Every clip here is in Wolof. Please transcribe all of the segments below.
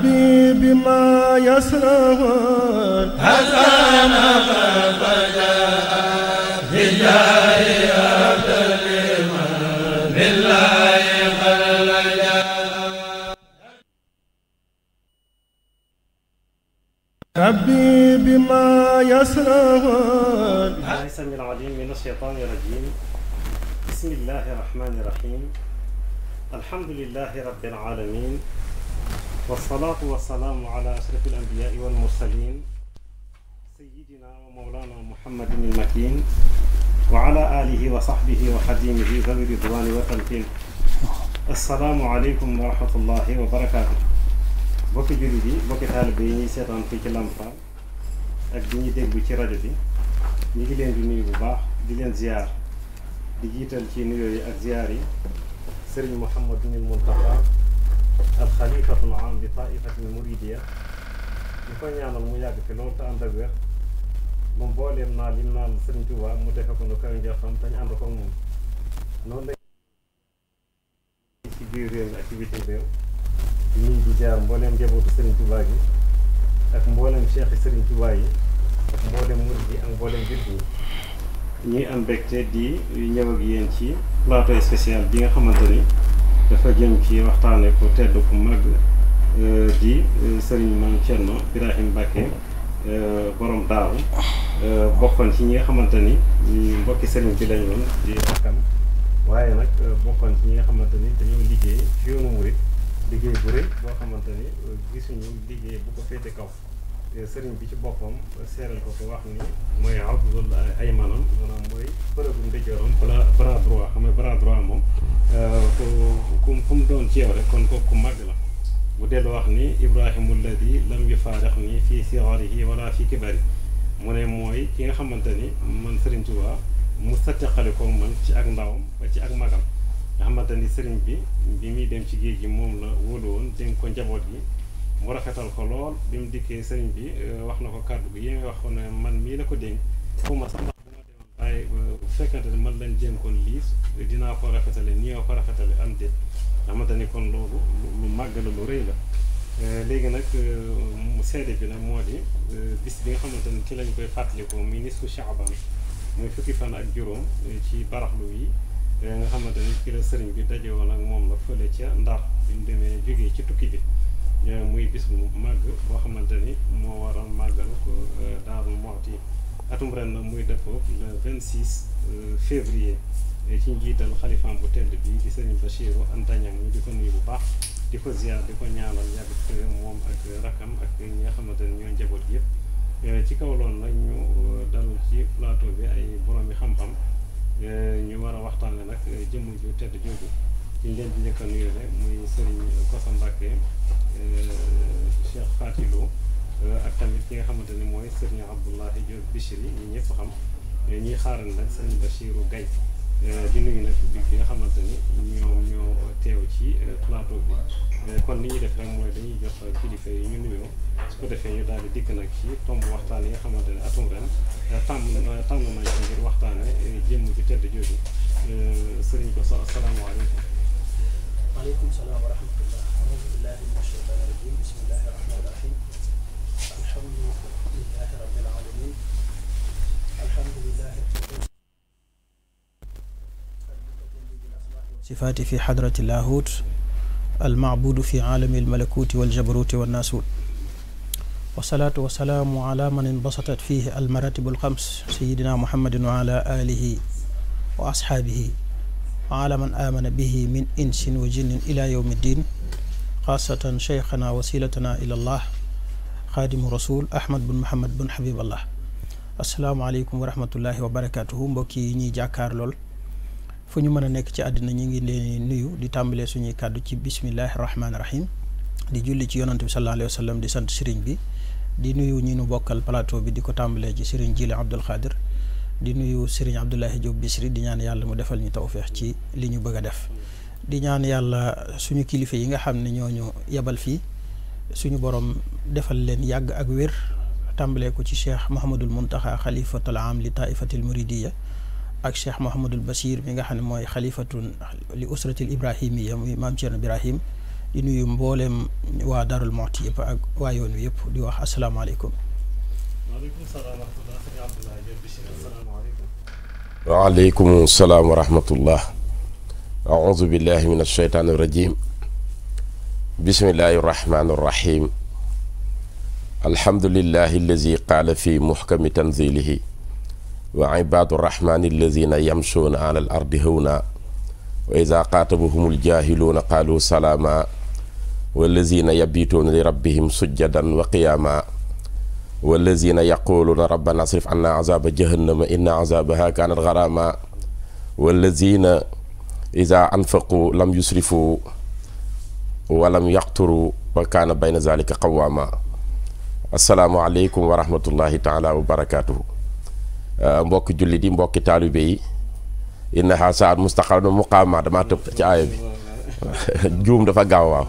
ربي بما يسرون حسنا فجاء بالله عبد الإيمان بالله خلجا ربي بما يسرون. السميع العليم من الشيطان الرجيم. بسم الله الرحمن الرحيم. الحمد لله رب العالمين، والصلاة والسلام على أشرف الأنبياء والمرسلين سيدنا ومولانا محمد المكين وعلى آله وصحبه وخديمه ذوي الرضوان والتمكين. السلام عليكم ورحمة الله وبركاته. bokki jullit yi bokki taalibe yi ñuy seetaan fii ci Lamp Fall ak di ñuy déglu ci rajo bi ñu ngi leen di nuyu bu baax di leen ziar di jiital ci nuyoo yi ak ziar yi Serigne Mouhamadou Mountakha al xalifatul aam bi taifatil muridiya di ko ñaanal mu yàgg fi loolu te ànd ak wér mu mbooleem naa lim naan Serigne Touba mu defe ko nu kaw njortam te ñu ànd ko moom noonu la ci biir réew mi ak ci bitim réew ñu ngi di ziar mbooleem njabootu Serigne Touba gi ak mbooleem cheikh Serigne Touba yi ak mbooleem murid yi ak mbooleem jullit yi ñuy am mbégte di ñëw ak yéen ci plateau spécial bi nga xamante ni dafa jëm ci waxtaane ko tedd ku mag di Serigne Mame Thierno Birahim Mbacké borom daaru bokkoon ci ñi nga xamante ni mbokki Serigne bi lañ woon di rakkam waaye nag bokkoon ci ñi nga xamante ni dañoo liggéey ci yoonu murid liggéey bu rëy boo xamante ni gisuñu liggéey bu ko féete kaw sëriñ bi ci boppam seeral ko ko wax ni mooy abdul ay manam maanaam mooy përëbu ndeyjooram bras droit xam nga bras droit moom ku mu doon ci yow rek kon kooku ku màgg la bu dellu wax ni ibrahimul ladi lam yufaarix ni fii sigarihi wala fii kibari mu ne mooy ki nga xamante ni man Sëriñ Tuubaa mu satteqali ko man ci ak ndawam ba ci ak magam nga xamante ni sëriñ bi muy dem ci géej gi moom la wóolu woon dénk ko njaboot gi mu rafetal ko lool bi mu dikkee sëriñ bi wax na ko kàddu gi yéen wax ko ne man mii la ko dénk fu ma sax ndax bu ma demoon waaye bu fekkante ne man lañ dénkoon lii dinaa ko rafetale nii nga ko rafetale am déet nga xamante ni kon loolu lu màgg la lu rëy la léegi nag mu seede bi nag moo di bis bi nga xamante ni ci lañ koy fàttalikoo muy nisfu Shaaban muy fukki fan ak juróom ci baraxlu yi nga xamante ni ki la sëriñ bi daje woon ak moom la fële ca Ndar bi mu demee jógee ci tukki bi muy bis bu màgg boo xamante ni moo waral màggal ko Daaru Muxti atum ren nag muy dëppoo le 26 février ci njiital xalifaam bu tedd bi di sëriñ Bachiru Anta Ñaŋ ñu di ko nuyu bu baax di ko ziar di ko ñaanal yàgg fi moom ak rakam ak ñi nga xamante ni ñoo njaboot yëpp ci kaw loolu nag ñu dalal ci plateau bi ay borom yi xam-xam ñu war a waxtaane nag jëmm ju tedd jooju ci ñu leen di njëkk a nuyu rek muy Serigne Kosso Mbacké Cheikh Fatilou ak tamit ki nga xamante ni mooy Serigne Abdoulahi Diop Bichri ñi ñëpp xam ñuy xaaral nag Serigne Bachirou Gaye di nuyu nag public bi nga xamante ni ñoom ñoo teew ci plateau bi kon li ñuy def rek mooy dañuy jox kilifa yi ñu nuyoo su ko defee ñu daal di dikk nag ci tomb waxtaan yi nga xamante ne atum ren tànn nañ ko ngir waxtaane jëmm ju tedd jooju Serigne Kosso asalaamaaleykum. waaleykum salaam wa rahmatullah. auzu billahi mina shaytaani rajim. bismillahi rahmaani rahim. alhamdulillahi rabbil alamin. alhamdulillahi sifaati fi xadrati laahut almacbudu fi caalami almalakuuti waljabaruuti wannaasuut. wasalaatu wasalaamu ala man inbasatat fihi almaratibu alxams sayidina muhammadin wa ala alihi wa asxaabihi wa ala man amana bihi min insin wa jinnin ila yawmi ddin xaasatan cheikhana wasilatana ila allah xaadimu rasul ahmad bun muhammad bun habiballah. asalaamaaleykum wa rahmatullahi wa barakatuhu. mbokk yi ñuy jàkkaar lool fu ñu mën a nekk ci àddina ñu ngi leen nuyu di tàmbalee suñuy kàddu ci bismillahi rahmaani rahim di julli ci yonante bi sallallahu alayhi wa sallam di sant sëriñ bi di nuyu ñi nu bokkal plateau bi di ko tàmbalee ci sëriñ Jili Abdul Xaadir di nuyu sëriñ Abdoulahi Diop Bichri di ñaan yàlla mu defal ñu tawfeex ci li ñu bëgg a def di ñaan yàlla suñu kilifa yi nga xam ne ñooñu yebal fii suñu borom defal leen yàgg ak wér tàmbalee ko ci cheikh Mouhamadul Mountakha xalifatul aam li taifatil muridiya ak cheikh Mouhamadul Bachir mi nga xam ne mooy xalifatun li usratil ibrahimiya muy maam Thierno Birahim di nuyu mboolem waa Darou Mouhty yëpp ak waa yoon wi yëpp di wax asalaamaaleykum. waaleykum salaam wa rahmatulah sëñ Abdoulaye Diop Bichri asalaamaaleykum. waaleykum salaam wa rahmatullah. aoudu billahi min asheytaani rajim. bismillahi rahmaani rahim. alhamdulillahi allazi qaala fi muhkami tanzilihi wa ibaadu rahmaani allazina yamshuuna ala al ardi hawna wa iza qaatabahumul jaahiluuna qaalu salaama wallazina yabituuna li rabbihim sujjadan wa qiyaama wallazina yaquluuna rabbana asrif anna azaaba jahannama inna azaabaha kaanat garaama wallazina iza anfaqu lam yusrifu wa lam yaqturu wa kaana bayna zalika qawaama. assalaamu aleykum wa rahmatullahi taala wa barakaatuhu. mbokki jullit yi mbokki taalibe yi innaha saat mustaqarra muqaama damaa tëb ci aaya bi juum dafa gaaw waaw.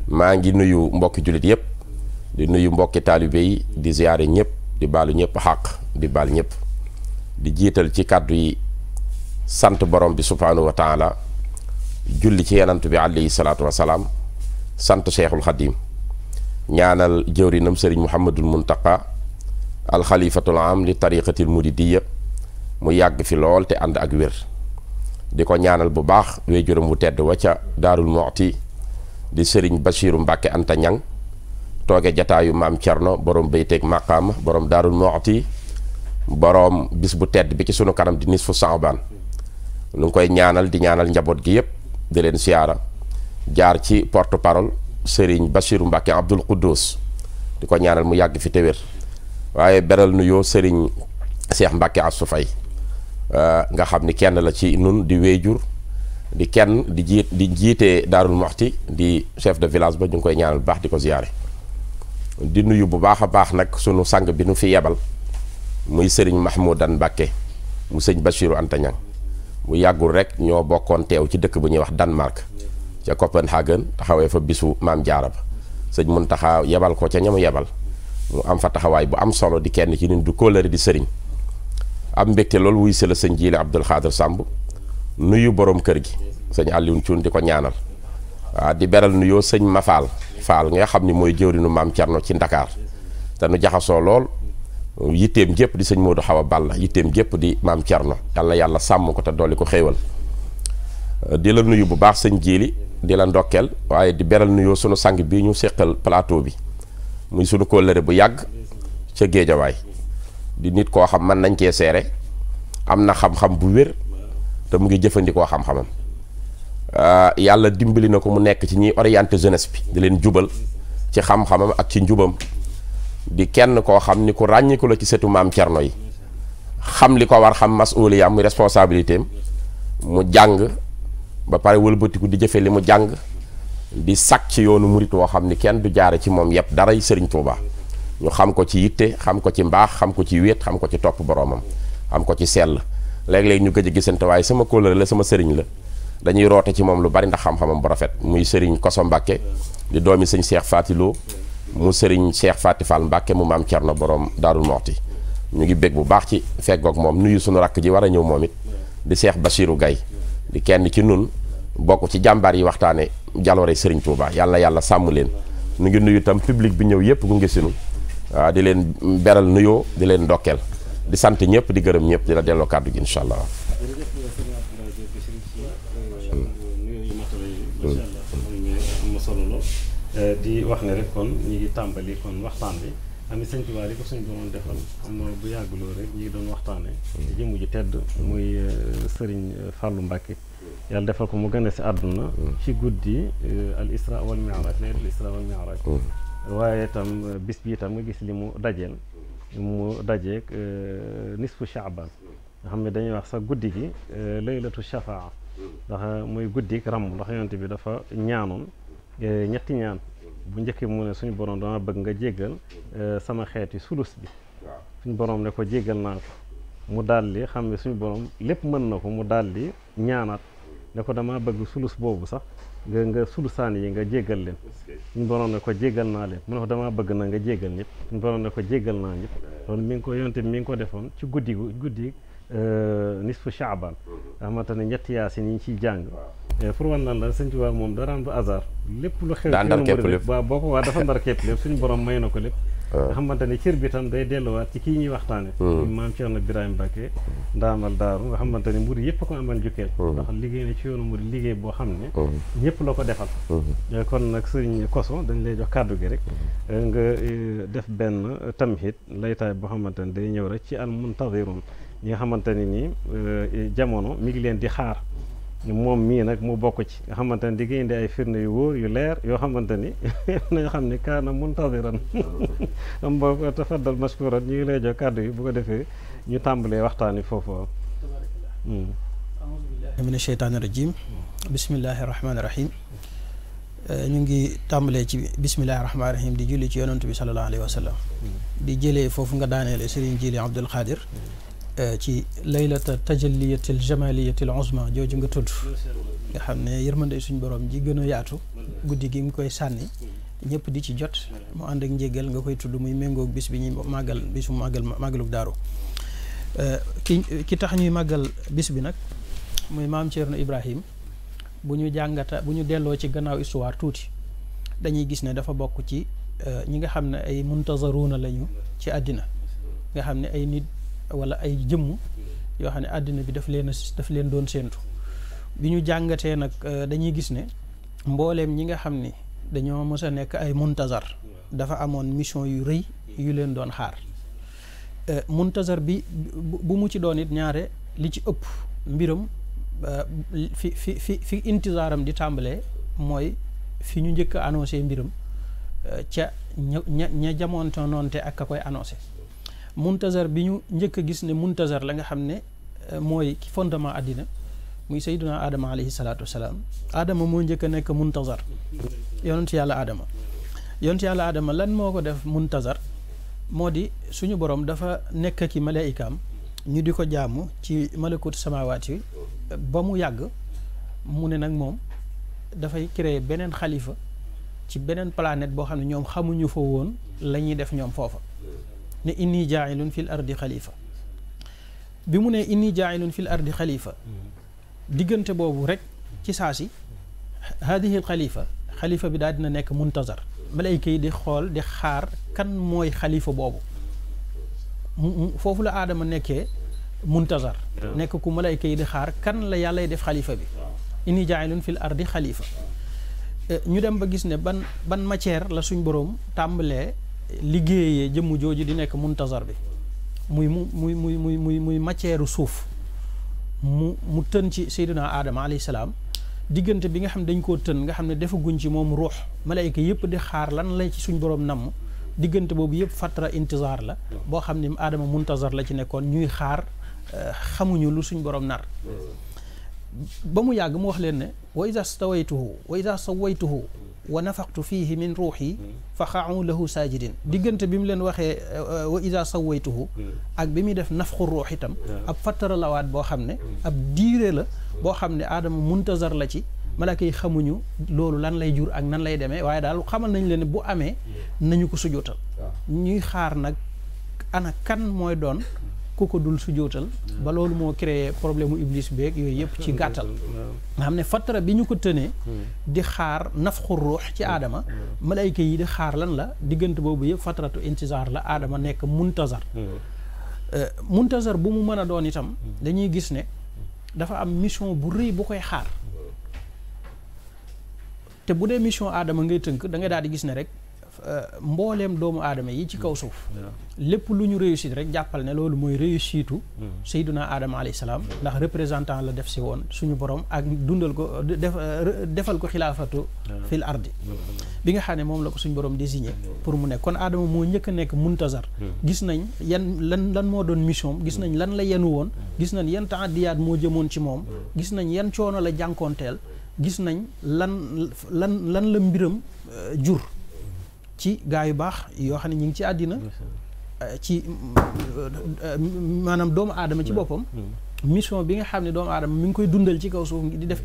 maa ngi nuyu mbokki jullit yëpp di nuyu mbokki taalibe yi di ziyaare ñëpp di baalu ñëpp xaq di baal ñëpp di jiital ci kàddu yi sant borom bi subhaanahu wa taala julli ci yenant bi alayhi salaatu wa salaam sant Cheikhul Xadim ñaanal jëwrinam sëriñ Muhammadul Muntaqa alxalifatul am li tariqatil muridiyya mu yàgg fi lool te ànd ak wér di ko ñaanal bu baax waajuram bu tedd wa ca Daarul Muhti di sëriñ Bachiru Mbàkke Anta Ñang tooge jataayu maam Cerno borom bayteeg maqaama borom Daarul Muhti borom bis bu tedd bi ci sunu kanam di nisfu Saabaan nu ngi koy ñaanal di ñaanal njaboot gi yépp di leen siyaara jaar ci porte parole sëriñ Bachiru Mbàkke Abdul Quddus di ko ñaanal mu yàgg fi te wér waaye beral nuyoo sëriñ Cheikh Mbacke Assou Faye nga xam ni kenn la ci nun di wéyjur di kenn di jiite Daarul Muhti di chef de village ba ñu ngi koy ñaanal bu baax di ko ziyaare di nuyu bu baax a baax nag sunu sang bi nu fi yebal muy sëriñ Mahmoudan Mbacke mu sëñ Bachiru Anta Ñang mu yàggul rek ñoo bokkoon teew ci dëkk bu ñuy wax Danemark ca Copenhagen taxawee fa bisu maam Jaara ba sëñ Muntaxa yebal ko ca ñamu yebal mu am fa taxawaay bu am solo di kenn ci ñun du kóllëre di sëriñ am mbégte loolu wuy si la sëñ Jiili Abdul Xaadir Sàmb nuyu borom kër gi sëñ Alioune Cuun di ko ñaanal waaw di beral nuyoo sëñ Mafaal Faal nga xam ni mooy jëwrinu maam Cerno ci Ndakaar te nu jaxasoo lool yitteem jépp di sëñ Moodu Xawa Balla yitteem jépp di maam Cerno yàlla yàlla sàmm ko te dolli ko xéewal di la nuyu bu baax sëñ Jiili di la ndokkeel waaye di beral nuyoo sunu sang bi ñu séqal plateau bi muy sunu kóllëre bu yàgg ca Géejawaay di nit koo xam mën nañ cee seere am na xam-xam bu wér te mu ngi jëfandikoo xam-xamam yàlla dimbali na ko mu nekk ci ñiy orienté jeunesse bi di leen jubal ci xam-xamam ak ci njubam di kenn koo xam ni ku ràññiku la ci setu maam Cerno yi xam li ko war xam masuuliyaam muy responsabilité am mu jàng ba pare wëlbatiku di jëfe li mu jàng di sàkk ci yoonu murit woo xam ni kenn du jaare ci moom yëpp daray Sëriñ Tuuba ñu xam ko ci yitte xam ko ci mbaax xam ko ci wéet xam ko ci topp boroomam xam ko ci sell léeg-léeg ñu gëj a gisante waaye sama kóllëre la sama sëriñ la dañuy roote ci moom lu bari ndax xam-xamam bu rafet muy sëriñ Koso Mbàkke di doomi sëñ Cheikh Fatiloo mu sëriñ Cheikh Fati Fall Mbàkke mu maam Cerno borom Daarul Muhti ñu ngi bég bu baax ci feggoog moom nuyu suñu rakk ji war a ñëw moom it di Cheikh Bachiru Gaye di kenn ci nun bokk ci jàmbaar yi waxtaane jaloore Sëriñ Tuuba yàlla yàlla sàmm leen nu ngi nuyu tam public bi ñëw yëpp gunge sinu waaw di leen beral nuyoo di leen ndokkeel di sant ñëpp di gërëm ñëpp di la delloo kàddu gi incha allah. di wax ne rek kon ñi ngi tàmbali kon waxtaan bi am sëñ Tuubaa li ko suñ doon defal am bu yàgguloo rek ñi ngi doon waxtaane jëmm ju tedd muy sëriñ Fàllu Mbàkke yàlla defal ko mu gën a si àdduna ci guddi al isra wal mi'raj laylatul isra wal mi'raj waaye itam bis bi itam nga gis li mu dajeel mu dajeeg nisfu Shaaban nga xam ne dañuy wax sax guddi gi laylatu shafaa ndax muy guddi ramm ndax yonent bi dafa ñaanoon ñetti ñaan bu njëkk mu ne suñu borom dama bëgg nga jéggal sama xeeti sulus bi suñu borom ne ko jéggal naa ko mu daldi xam ne suñu borom lépp mën na ko mu daldi ñaanaat ne ko dama bëgg sulus boobu sax nga sulusaan yi nga jéggal leen suñu borom ne ko jéggal naa leen mu ne ko dama bëgg na nga jéggal ñëpp suñu borom ne ko jéggal naa ñëpp loolu mi ngi ko yonte mi ngi ko defoon ci guddi nisfu Shaaban nga xamante ne ñetti yaasin yi ñu ciy jàng pour wan nan la sëñ Tuubaa moom dara am du hasard lépp lu xew daa ndar képp lépp waaw boo ko waa dafa ndar képp lépp suñu borom may na ko lépp nga xamante ni cër bi tam day delluwaat ci kii ñuy waxtaane maam Cerno Birahim Mbàkke ndaamal daaru nga xamante ni murid yëpp ko amal jukkeel ndax liggéey na ci yoonu murid liggéey boo xam ne ñëpp la ko defal kon nag sëñ Koso dañ lay jox kàddu gi rek nga def benn tamhid laytaay boo xamante ni day ñëw rek ci al muntazirun ñi nga xamante ni nii jamono mi ngi leen di xaar moom mii nag mu bokk ci nga xamante ni di indi ay firnde yu wóor yu leer yoo xamante ni nañu xam ni kaana muntaziran am boo tafaddal mashkuran ñu ngi lay jox kàddu yi bu ko defee ñu tàmbalee waxtaan wi foofu waaw mina sheytaani rajim bismillahi rahmaani rahim ñu ngi tàmbalee ci bismillahi rahmaani rahim di julli ci yonantu bi sallallahu alayhi wa sallam di jëlee foofu nga daaneele Serigne Jili Abdul Xaadir ci laylata tajalliyatil jamaliyatil uzma jooju nga tudd nga xam ne yërmande suñ borom ji gën a yaatu guddi gi nga koy sànni ñëpp di ci jot mu ànd ak njéggal nga koy tudd muy méngoog bis bi ñuy màggal bisu màggalug daaru ki tax ñuy màggal bis bi nag muy maam Cerno Ibrahim bu ñu delloo ci gannaaw histoire tuuti dañuy gis ne dafa bokk ci ñi nga xam ne ay muntazaruuna lañu ci àddina nga xam ne ay nit wala ay jëmm yoo xam ne àddina bi daf leen doon séentu bi ñu jàngatee nag dañuy gis ne mbooleem ñi nga xam ni dañoo mës a nekk ay muntazar dafa amoon mission yu rëy yu leen doon xaar muntazar bi bu mu ci doon it ñaare li ci ëpp mbiram fi intizaaram di tàmbalee mooy fi ñu njëkk a annoncé mbiram ca ña jamoonte noonte ak ka koy annoncé muntazar bi ñu njëkk a gis ne muntazar la nga xam ne mooy fondement àddina muy sayyiduna Adama alayhi salaatu wasalaam Adama moo njëkk a nekk muntazar yonentu yàlla Adama lan moo ko def muntazar moo di suñu borom dafa nekk ki malaayikaam ñu di ko jaamu ci malakut samawaat yi ba mu yàgg mu ne nag moom dafay créer beneen xalifa ci beneen planète boo xam ne ñoom xamuñu fa woon la ñuy def ñoom foofa ne inni jaailun fil ardi xalifa bi mu ne inni jaailun fil ardi xalifa diggante boobu rek ci saa si haadihi xalifa bi daal dina nekk muntazar malayka yi di xool di xaar kan mooy xalifa boobu foofu la aadama nekkee muntazar nekk ku malayka yi di xaar kan la yàllay def xalifa bi inni jaailun fil ardi xalifa ñu dem ba gis ne ban matière la suñ boroom tàmbalee liggéeyee jëmm jooju di nekk muntazar bi muy matière suuf mu tën ci Seydina Adama alayhi salaam diggante bi nga xam ne dañ koo tën nga xam ne defaguñ ci moom ruux malayka yëpp di xaar lan la ci suñ boroom namm diggante boobu yëpp fatra intizaar la boo xam ne Adama muntazar la ci nekkoon ñuy xaar xamuñu lu suñ boroom nar ba mu yàgg mu wax leen ne wa iza sawaytuhu wa nafaqtu fihi min ruuxi fa xa'u lahu saajidin diggante bi mu leen waxee wa iza sawaytuhu ak bi muy def nafxu ruux itam ab fattara lawaat boo xam ne ab diire la boo xam ne aadama muntazar la ci malaaka yi xamuñu loolu lan lay jur ak nan lay demee waaye daal xamal nañ leen ne bu amee nañu ko sujootal ñuy xaar nag ana kan mooy doon ku ko dul sujootal ba loolu moo créé problème mu iblis beeg yooyu yëpp ci gàttal nga xam ne fattara bi ñu ko tënee di xaar nafxu ruux ci aadama malayka yi di xaar lan la diggante boobu yëpp fattaratu intizaar la aadama nekk muntazar muntazar bu mu mën a doon itam dañuy gis ne dafa am mission bu rëy bu koy xaar te bu dee mission aadama ngay tënk da ngay daal di gis ne rek mbooleem doomu aadama yi ci kaw suuf lépp lu ñu réussir rek jàppal ne loolu mooy réussitu Seydina Adama alayhi salaam ndax représentant la def si woon suñu borom ak dundal ko defal ko xilaafatu fil ardi bi nga xam ne moom la ko suñu borom désigné pour mu nekk kon Adama moo njëkk a nekk muntazar gis nañ lan moo doon mission gis nañ lan la yenu woon gis nañ yan taadiyaat moo jëmoon ci moom gis nañ yan coono la jànkoonteel gis nañ lan la mbiram jur ci gaa yu baax yoo xam ne ñu ngi ci àddina ci maanaam doomu aadama ci boppam mission bi nga xam ne doomu aadama mi ngi koy dundal ci kaw suuf di def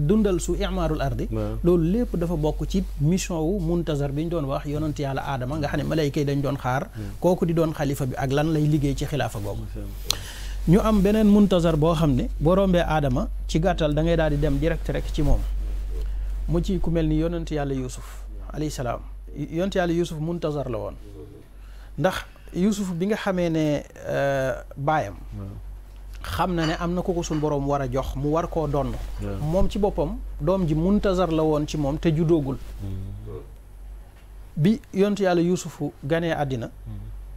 dundal su imaarul ardi loolu lépp dafa bokk ci mission wu muntazar bi ñu doon wax yonent yàlla aadama nga xam ne malayka yi dañ doon xaar kooku di doon xalifa bi ak lan lay liggéey ci xilaafa googu ñu am beneen muntazar boo xam ne boo rombee aadama ci gàttal da ngay daal di dem direct rek ci moom mu ci ku mel ni yonent yàlla Yuusuf alayhi salaam yonent yàlla Yuusuf muntazar la woon ndax Yuusuf bi nga xamee ne baayam xam na ne am na ko ko suñ boroom war a jox mu war koo donn moom ci boppam doom ji muntazar la woon ci moom te juddoogul bi yonent yàlla Yuusufu ganee àddina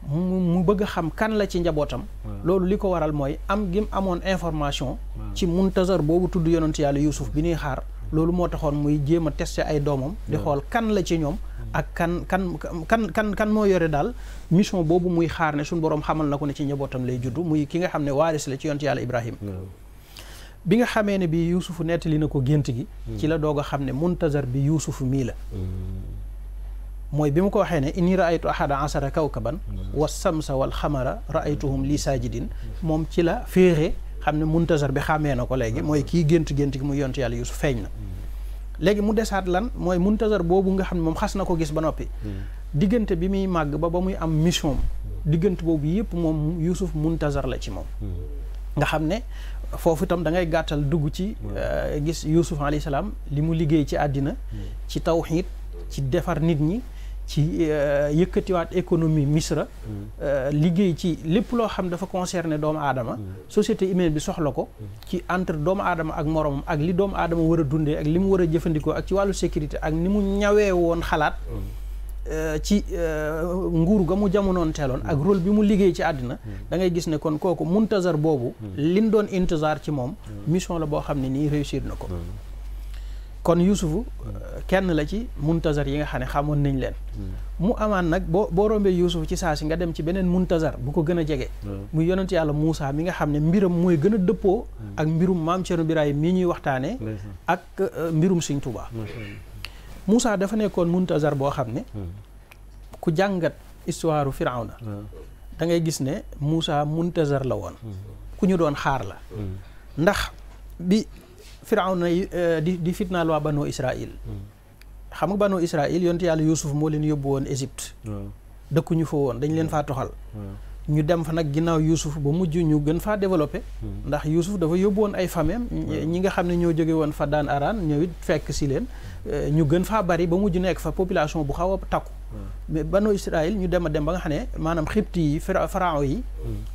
mu bëgg a xam kan la ci njabootam loolu li ko waral mooy am gim amoon information ci muntazar boobu tudd yonent yàlla Yuusuf bi ñuy xaar loolu moo taxoon muy jéem a testé ay doomam di xool kan la ci ñoom ak kan moo yore daal mission boobu muy xaar ne suñ boroom xamal na ko ne ci njabootam lay juddu muy ki nga xam ne waaris la ci yonent yàlla Ibrahim bi nga xamee ne bi Yuusufu nettali na ko gént gi ci la doog a xam ne muntazar bi Yuusufu mii la mooy bi mu ko waxee ne inni raaytu ahada asara kawkaban wa samsa wal xamara raaytuhum li saajidin moom ci la féexee xam ne muntazar bi xàmmee na ko léegi mooy kii gént gi muy yonent yàlla Yuusuf feeñ na léegi mu desaat lan mooy muntazar boobu nga xam ne moom xas na ko gis ba noppi diggante bi muy màgg ba muy am mission diggante boobu yëpp moom Yuusuf muntazar la ci moom nga xam ne foofu itam da ngay gàttal dugg ci gis Yuusuf alayhi salaam li mu liggéey ci àddina ci tawxiid ci defar nit ñi ci yëkkatiwaat économie Misra liggéey ci lépp loo xam dafa concerné doomu aadama société humaine bi soxla ko ci entre doomu aadama ak moromam ak li doomu aadama war a dundee ak li mu war a jëfandikoo ak ci wàllu sécurité ak ni mu ñawee woon xalaat ci nguur ga mu jamonoon teeloon ak rôle bi mu liggéey ci àddina da ngay gis ne kon kooku muntazar boobu liñ doon intizar ci moom mission la boo xam ne nii réussir na ko kon Yuusufu kenn la ci muntazar yi nga xam ne xamoon nañ leen mu amaan nag boo rombee Yuusuf ci saa si nga dem ci beneen muntazar bu ko gën a jege muy yonent yàlla Muusa mi nga xam ne mbiram mooy gën a dëppoo ak mbirum maam Cerno Birahim mii ñuy waxtaanee ak mbirum Sëñ Tuubaa Muusa dafa nekkoon muntazar boo xam ne ku jàngat histoire Firawna da ngay gis ne Muusa muntazar la woon ku ñu doon xaar la ndax bi Firawna di fitnaal waa Banu Israil xam nga Banu Israil yonent yàlla Yuusuf moo leen yóbbu woon Égypte dëkkuñu fa woon dañ leen faa toxal ñu dem fa nag ginnaaw Yuusuf ba mujj ñu gën faa développé ndax Yuusuf dafa yóbbu woon ay famem ñi nga xam ne ñoo jóge woon fa daan araan ñëw it fekk si leen ñu gën faa bari ba mujj nekk fa population bu xaw a takku mais Banu Israil ñu dem a dem ba nga xam ne maanaam xibti yi pharaon yi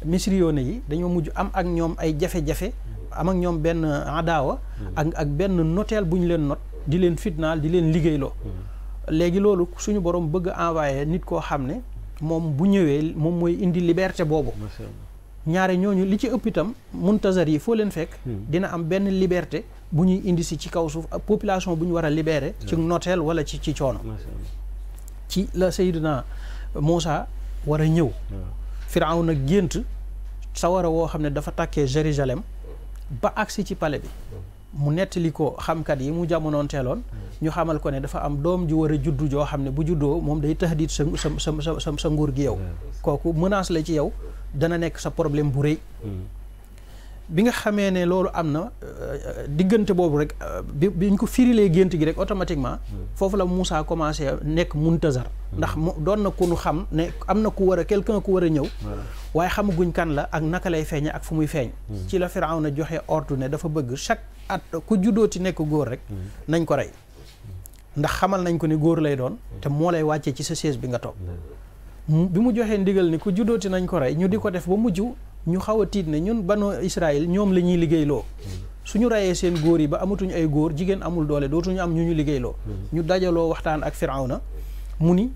misriyoone yi dañoo mujj am ak ñoom ay jafe-jafe am ak ñoom benn adaawa ak benn noteel bu ñu leen not di leen fitnaal di leen liggéeyloo léegi loolu suñu borom bëgg a envoyé nit koo xam ne moom bu ñëwee moom mooy indi liberté boobu ñaare ñooñu li ci ëpp itam muntazar yi foo leen fekk dina am benn liberté bu ñuy indi si ci kaw suuf population bu ñu war a libéré ci noteel wala ci coono ci la Seydina Muusa war a ñëw Firawna gént sawara woo xam ne dafa takkee Jérusalem ba agsi ci palais bi mu nettali ko xamkat yi mu jamonoon teeloon ñu xamal ko ne dafa am doom ju war a juddu joo xam ne bu juddoo moom day tahdid sa nguur gi yow kooku menace la ci yow dana nekk sa problème bu rëy bi nga xamee ne loolu am na diggante boobu rek biñ ko firilee gént gi rek automatiquement foofu la Moussa commencé nekk muntazar ndax mu doon na ku nu xam ne am na ku war a quelqu'un ku war a ñëw waaye xamaguñ kan la ak naka lay feeñe ak fu muy feeñ ci la Firawna joxe ordre ne dafa bëgg chaque at ku juddooti nekk góor rek nañ ko rey ndax xamal nañ ko ni góor lay doon te moo lay wàccee ci sa chaise bi nga toog bi mu joxee ndigal ni ku juddooti nañ ko rey ñu di ko def ba mujj ñu xaw a tiit ne ñun Banu Israël ñoom la ñuy liggéeyloo suñu reyee seen góor yi ba amatuñu ay góor jigéen amul doole dootuñu am ñu liggéeyloo ñu dajaloo waxtaan ak Firawna mu ni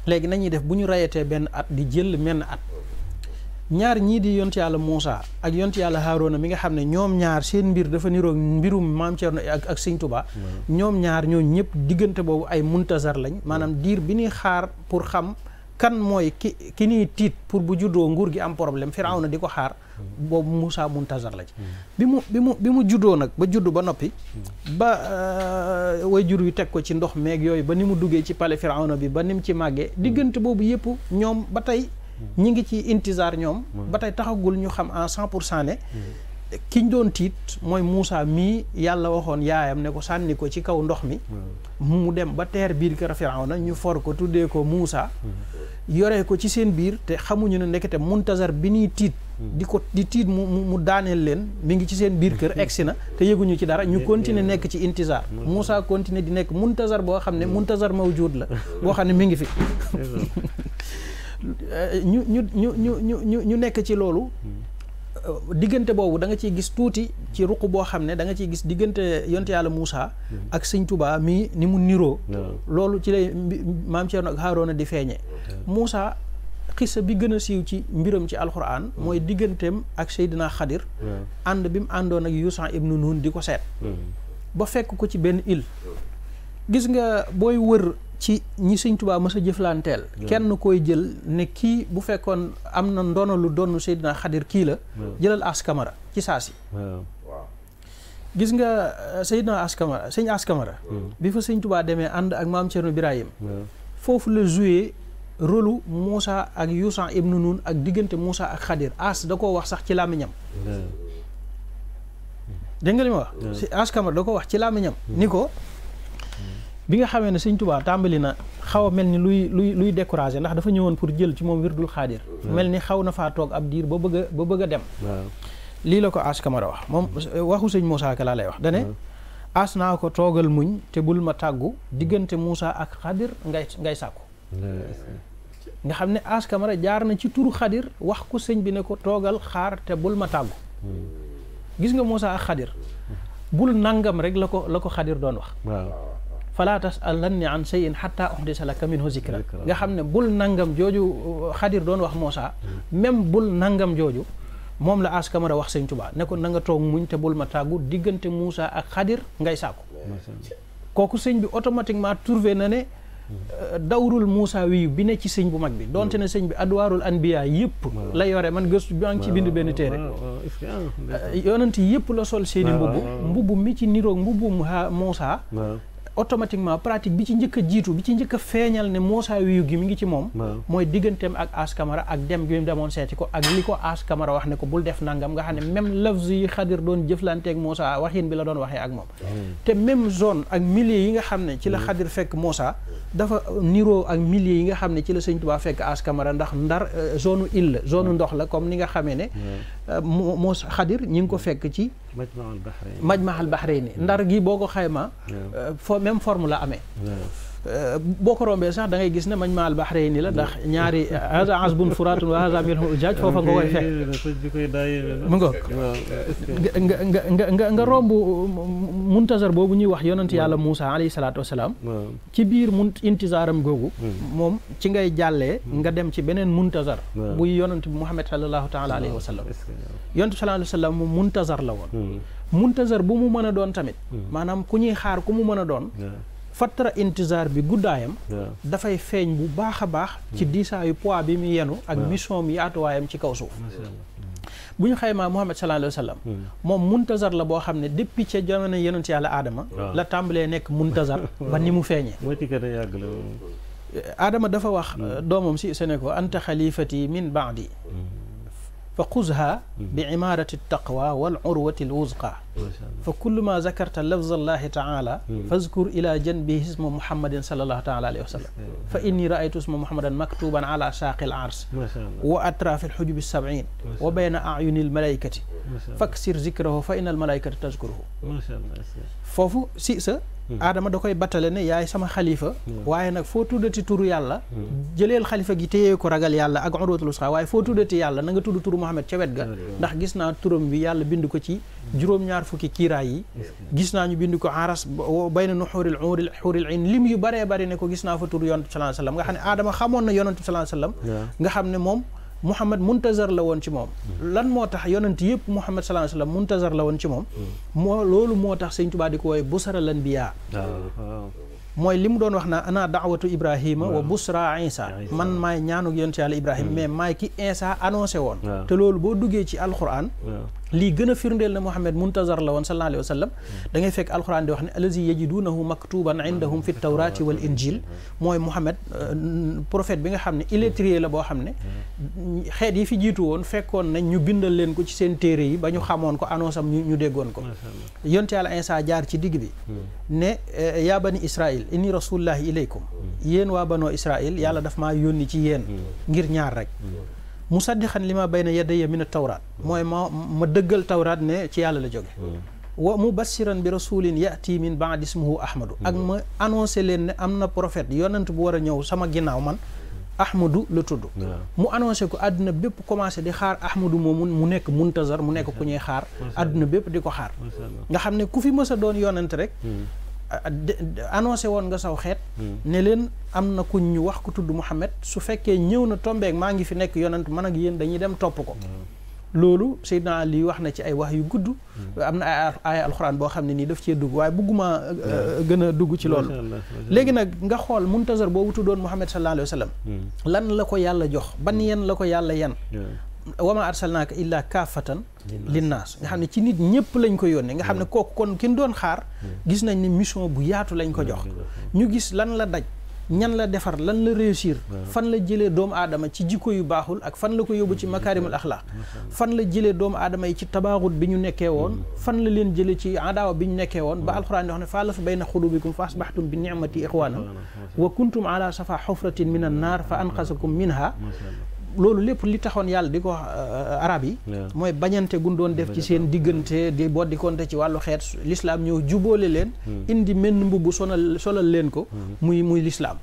léegi nañuy def bu ñu reyatee benn at di jël menn at ñaar ñii di yont yàlla Muusa ak yont yàlla Haaruna mi nga xam ne ñoom ñaar seen mbir dafa niroog mbirum Maam Cerno ak Sëñ Tuubaa ñoom ñaar ñoo ñëpp diggante boobu ay muntazar lañ maanaam diir bi ñuy xaar pour xam kan mooy ki ñuy tiit pour bu juddoo nguur gi am problème Firawna di ko xaar boobu Muusa muntazar la ci bi mu juddoo nag ba juddu ba noppi ba way jur yu teg ko ci ndox meeg yooyu ba ni mu duggee ci palais Firawna bi ba ni mu ci màggee diggante boobu yëpp ñoom ba tey ñi ngi ci intizaar ñoom ba tey taxagul ñu xam en 100% ne kiñ doon tiit mooy Muusa mii yàlla waxoon yaayam ne ko sànni ko ci kaw ndox mi mu dem ba teer biir kër Firawna ñu for ko tuddee ko Muusa yoree ko ci seen biir te xamuñu ne ndekete muntazar bi ñuy tiit di tiit mu daaneel leen mi ngi ci seen biir kër egsi na te yëguñu ci dara ñu continuer nekk ci intizar Moussa continuer di nekk muntazar boo xam ne muntazar mawjud la boo xam ne mi ngi fi ñu nekk ci loolu diggante boobu da nga ciy gis tuuti ci ruq boo xam ne da nga ciy gis diggante yonte yàlla Moussa ak sëñ Touba mi ni mu niroo loolu ci lay maam Thierno ak Harouna di feeñee Moussa xissa bi gën a siiw ci mbiram ci alxuraan mooy digganteem ak Seydina Xadir ànd bi mu àndoon ak Yuusa ibnu Nun di ko seet ba fekk ko ci benn île gis nga booy wër ci ñi sëñ Tuubaa mës a jëflanteel kenn koy jël ne kii bu fekkoon am na ndono lu doon Seydina Xadir kii la jëlal Askamara ci saasi gis nga Seydina Askamara sëñ Askamara bi fa sëñ Tuubaa demee ànd ak maam Cerno Birahim foofu la joué rôlu Moussa ak Yuusa ibnu Nun ak diggante Moussa ak Xadir as da koo wax sax ci làmmiñam dégg nga li ma wax si Askamara da ko wax ci làmmiñam ni ko bi nga xamee ne sëñ Tuubaa tàmbali na xaw a mel ni luy découragé ndax dafa ñëwoon pour jël ci moom wirdul Xaadir mel ni xaw na faa toog ab diir ba bëgg a dem lii la ko Askamara wax moom waxu sëñ Moussa ka laa lay wax dane as naa ko toogal muñ te bul ma tàggu diggante Moussa ak Xadir ngay sàkku nga xam ne Askamara jaar na ci turu Xadir wax ko sëñ bi ne ko toogal xaar te bul ma tàggu gis nga Moussa ak Xadir bul nangam rek la ko Xadir doon wax falaa tas'alanni an shay'in hatta uhdisa laka minhu zikra nga xam ne bul nangam jooju Xadir doon wax Moussa même bul nangam jooju moom la Askamara wax sëñ Tuubaa ne ko na nga toog muñ te bul ma tàggu diggante Moussa ak Xadir ngay sàkku kooku sëñ bi automatiquement trouvé na ne dawrul Moussa wi bi ne ci sëñ bu mag bi donte ne sëñ bi adwaarul anbiya yëpp la yore man gëstu maa ngi ci bind benn téere yonent yëpp la sol seeni mbubb mi ci niroog mbubbu Moussa automatiquement pratique bi ci njëkk a jiitu bi ci njëkk a feeñal ne Moussa wiyu gi mi ngi ci moom mooy digganteem ak Askamara ak dem gi mu demoon seeti ko ak li ko Askamara wax ne ko bul def nangam nga xam ne même lafz yi Xadir doon jëflanteeg Moussa waxin bi la doon waxee ak moom te même zone ak milieu yi nga xam ne ci la Xadir fekk Moussa dafa niroo ak milieu yi nga xam ne ci la Sëñ Tuubaa fekk Askamara ndax Ndar zone île la zone ndox la comme ni nga xamee ne Moussa Xadir ñi ngi ko fekk ci Majmahal Bahrayni Ndar gi boo ko xayma même forme la amee boo ko rombee sax da ngay gis ne Majmahal Bahrayni la ndax ñaari haza azbun furatun wa haza milhun ujaaj foofa nga koy fekk mu nga romb muntazar boobu ñuy wax yonent yàlla Moussa alayhi salaatu wasalaam ci biir intizaaram googu moom ci ngay jàllee nga dem ci beneen muntazar buy yonent bi Muhammad sallallahu taala alayhi wa sallam yonent bi sallallahu alayhi wa sallam moom muntazar la woon muntazar bu mu mën a doon tamit maanaam ku ñuy xaar ku mu mën a doon fattara intizar bi guddaayam dafay feeñ bu baax a baax ci diisaayu poids bi mu yenu ak mission mi yaatuwaayam ci kaw suuf bu ñu xaymaa Muhammad sallallahu alayhi wa sallam moom muntazar la boo xam ne depuis ca jamono yonent yàlla Aadama la tàmbalee nekk muntazar ba ni mu feeñee Aadama dafa wax doomam si se ne ko anta xalifati min baadi fa xuzha bi imarati taqwa wal urwati al wuzqa fa kullu ma zakarta lafz allahi taala fazkur ila janbihi isma muhammadin sallallahu taala alayhi wa sallam fa inni raaytu isma muhammadan maktuban ala saaqi al ars wa atrafi al xujubi sab'in wa bayna ayuni al malaikati faksir zikrahu fa inna al malaikata tazkuruhu foofu si sa Adama da koy battale ne yaay sama xalifa waaye nag foo tuddati turu yàlla jëleel xalifa gi téyee ko ragal yàlla ak urwatul wusqa waaye foo tuddati yàlla na nga tudd turu Muhammad ca wet ga ndax gis naa turam bi yàlla bind ko ci juróom-ñaar fukki kiiraay yi gis naa ñu bind ko aras bayna nuxuril xuril ayn lim yu baree bari ne ko gis naa fa turu yonent bi sallallahu alayhi wasallam nga xam ne Adama xamoon na yonent bi sallallahu alayhi wasallam nga xam ne moom Muhammad muntazar la woon ci moom lan moo tax yonent yëpp Muhammad sallallahu alayhi wasallam muntazar la woon ci moom loolu moo tax Sëñ Tuubaa di ko wooye busara lan biyaa mooy li mu doon wax naa ana daawatu Ibrahima wa busra Isa man maay ñaanuk yonent yàlla Ibrahima mais maay ki Isa annoncé woon te loolu boo duggee ci alquran lii gën a firndeel ne Muhammad muntazar la woon sallallahu alayhi wa sallam da ngay fekk alquran di wax ne allazi yajidunahu maktuban indahum fi tawrati wal injil mooy Muhammad prophète bi nga xam ne illettré la boo xam ne xeet yi fi jiitu woon fekkoon nañ ñu bindal leen ko ci seen téere yi ba ñu xamoon ko annonce am ñu déggoon ko yonent yàlla Isa jaar ci digg bi ne yaa bani Israil inni rasulullahi ilaykum yéen waa banoo Israil yàlla daf maa yónni ci yéen ngir ñaar rek musaddiqan li ma bayna yadayya min at-tawraat mooy ma dëggal tawraat ne ci yàlla la jóge wa mubassiran bi rasulin yati min ba'di ismuhu ahmadu ak ma annoncé leen ne am na prophète yonent bu war a ñëw sama ginnaaw man ahmadu la tudd mu annoncé ko àdduna bépp commencé di xaar ahmadu moomu mu nekk muntazar mu nekk ku ñuy xaar àdduna bépp di ko xaar nga xam ne ku fi mës a doon yonent rek annoncé woon nga saw xeet ne leen am na kuñ ñu wax ku tudd Muhammad su fekkee ñëw na tombeek maa ngi fi nekk yonent man ak yéen dañuy dem topp ko loolu Seydina Ali wax na ci ay wax yu gudd am na ay alxuraan boo xam ne nii daf cee dugg waaye bugguma gën a dugg ci loolu léegi nag nga xool muntazar boobu tuddoon Muhammad sallallahu alayhi wa sallam lan la ko yàlla jox ban yen la ko yàlla yan wama arsalnaaka illaa kaafatan linnaas nga xam ne ci nit ñëpp lañ ko yónnee nga xam ne kooku kon kin doon xaar gis nañ ni mission bu yaatu lañ ko jox ñu gis lan la daj ñan la defar lan la réussir fan la jëlee doomu aadama ci jikko yu baaxul ak fan la ko yóbbu ci makaarimul axlaaq fan la jëlee doomu aadama yi ci tabaaxut bi ñu nekkee woon fan la leen jëlee ci adaawa bi ñu nekkee woon ba alxuraan di wax ne fa allafa bayna xulubikum fa asbaxtum bi nicmati ixwanan wa kuntum ala safa xufratin min an naar fa anqasakum minha loolu lépp li taxoon yàlla di ko wax arab yi mooy bañante gun doon def ci seen diggante di boddi konte ci wàllu xeet l'islam ñëw jubóole leen indi menn mbubb solal leen ko muy l'islam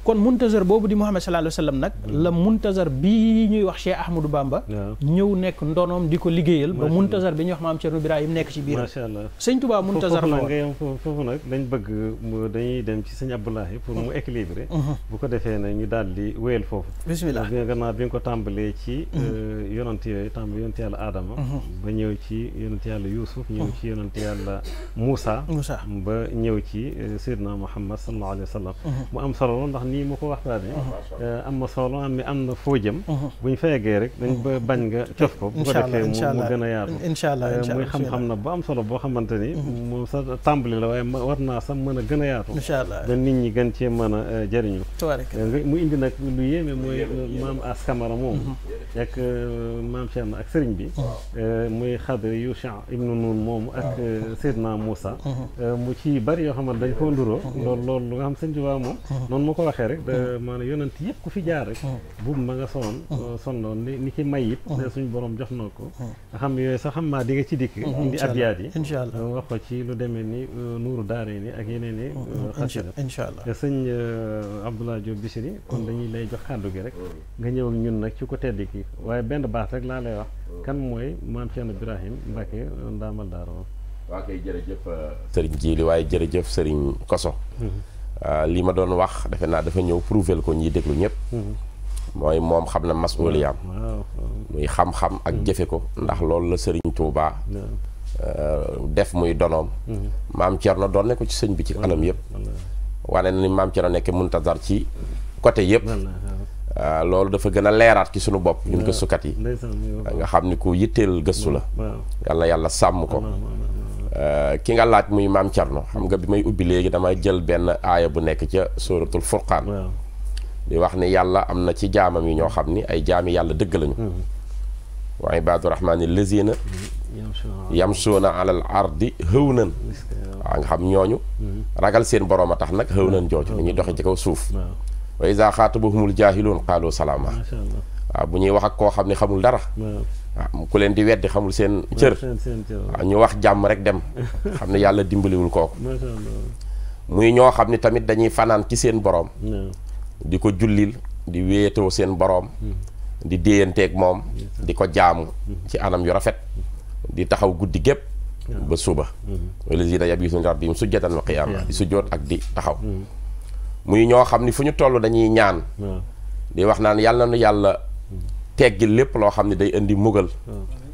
kon muntazar boobu di Muhammad sallallahu alayhi wa sallam nag la muntazar bii ñuy wax Cheikh Ahmadou Bamba ñëw nekk ndonoom di ko liggéeyal ba muntazar bi ñuy wax maam Cerno Birahim nekk ci biir macha allah sëñ Tuubaa muntazar la nga yem foofu nag dañ bëgg dañuy dem ci sëñ Abdoulahi pour mu équilibré bu ko defee nag ñu daal di wéyal foofu bismillah bi nga gannaaw bi nga ko tàmbalee ci yonant yooyu tàmbale yonant yàlla Adama ba ñëw ci yonant yàlla Yuusuf ñëw ci yonant yàlla Muusa ba ñëw ci Seydina Muhammad sallallahu alayhi wa sallam mu am solo ndax nii ma ko waxtaane am na solo am na foo jëm bu ñu fa yeggee rek dañ ba bañ nga cof ko bu ko defee mu gën a yaatu incha allah muy xam-xam na bu am solo boo xamante ni moom sa tàmbali la waaye war naa sax mën a gën a yaatu incha allah ba nit ñi gën cee mën a jëriñu mu indi nag lu yéeme mooy maam As Kamara moom ak maam Cheikh ak sëriñ bi muy Xadri Yusha ibnu Nun moomu ak Seydina Moussa mu ci bari yoo xamante dañ koo nduroo loolu lu nga xam sëñ Tuubaa moom noonu ma ko waxee rek maanaam yonent yëpp ku fi jaar rek buubu ma nga sonnoon ni ki may it suñu borom jox na ko nga xam yooyu sax xam maa di nga ci dikk indi abyaat yi incha allah wax ko ci lu demee ni nuuru daare ni ak yeneen i xasida incha allah sëñ Abdoulaye Diop Bichri kon dañuy lay jox kàddu gi rek nga ñëw ak ñun nag ci ko tedd ki waaye benn baax rek laa lay wax kan mooy maam Cheikh Birahim Mbacke ndaamal daara waa kay jërëjëf sëriñ Jili waaye jërëjëf sëriñ Koso li ma doon wax defe naa dafa ñëw prouver ko ñiy déglu ñëpp mooy moom xam na masuuliyaam muy xam-xam ak jëfe ko ndax loolu la sëriñ Touba def muy donoom maam Cerno doon ne ko ci sëñ bi ci anam yëpp wane na ni maam Cerno nekk muntazar ci côté yëpp loolu dafa gën a leeraat ci sunu bopp ñun gëstukat yi nga xam ni ku yitteel gëstu la yàlla yàlla sàmm ko ki nga laaj muy maam Cerno xam nga bi may ubbi léegi damay jël benn aaya bu nekk ca suratul furqaan di wax ni yàlla am na ci jaamam yi ñoo xam ni ay jaami yàlla dëgg lañu wa ibaadu rahmaani lazina yamsuuna alal ardi hëwnan waaw nga xam ñooñu ragal seen boroom a tax nag hëwnan jooju dañuy doxe ci kaw suuf wa iza xaatabahumul jaahiluun qaalu salaama waaw bu ñuy wax ak koo xam ne xamul dara waaw ku leen di weddi xamul seen cër waaw ñu wax jàmm rek dem xam ne yàlla dimbaliwul kooku muy ñoo xam ne tamit dañuy fanaan ci seen boroom di ko jullil di wéetoo seen boroom di déyanteeg moom di ko jaamu ci anam yu rafet di taxaw guddi gépp ba suba wallazina yabituuna rabbihim sujjatan wa qiyaama di sujjoot ak di taxaw muy ñoo xam ni fu ñu toll dañuy ñaan di wax naan yàlla na nu yàlla teggil lépp loo xam ne day indi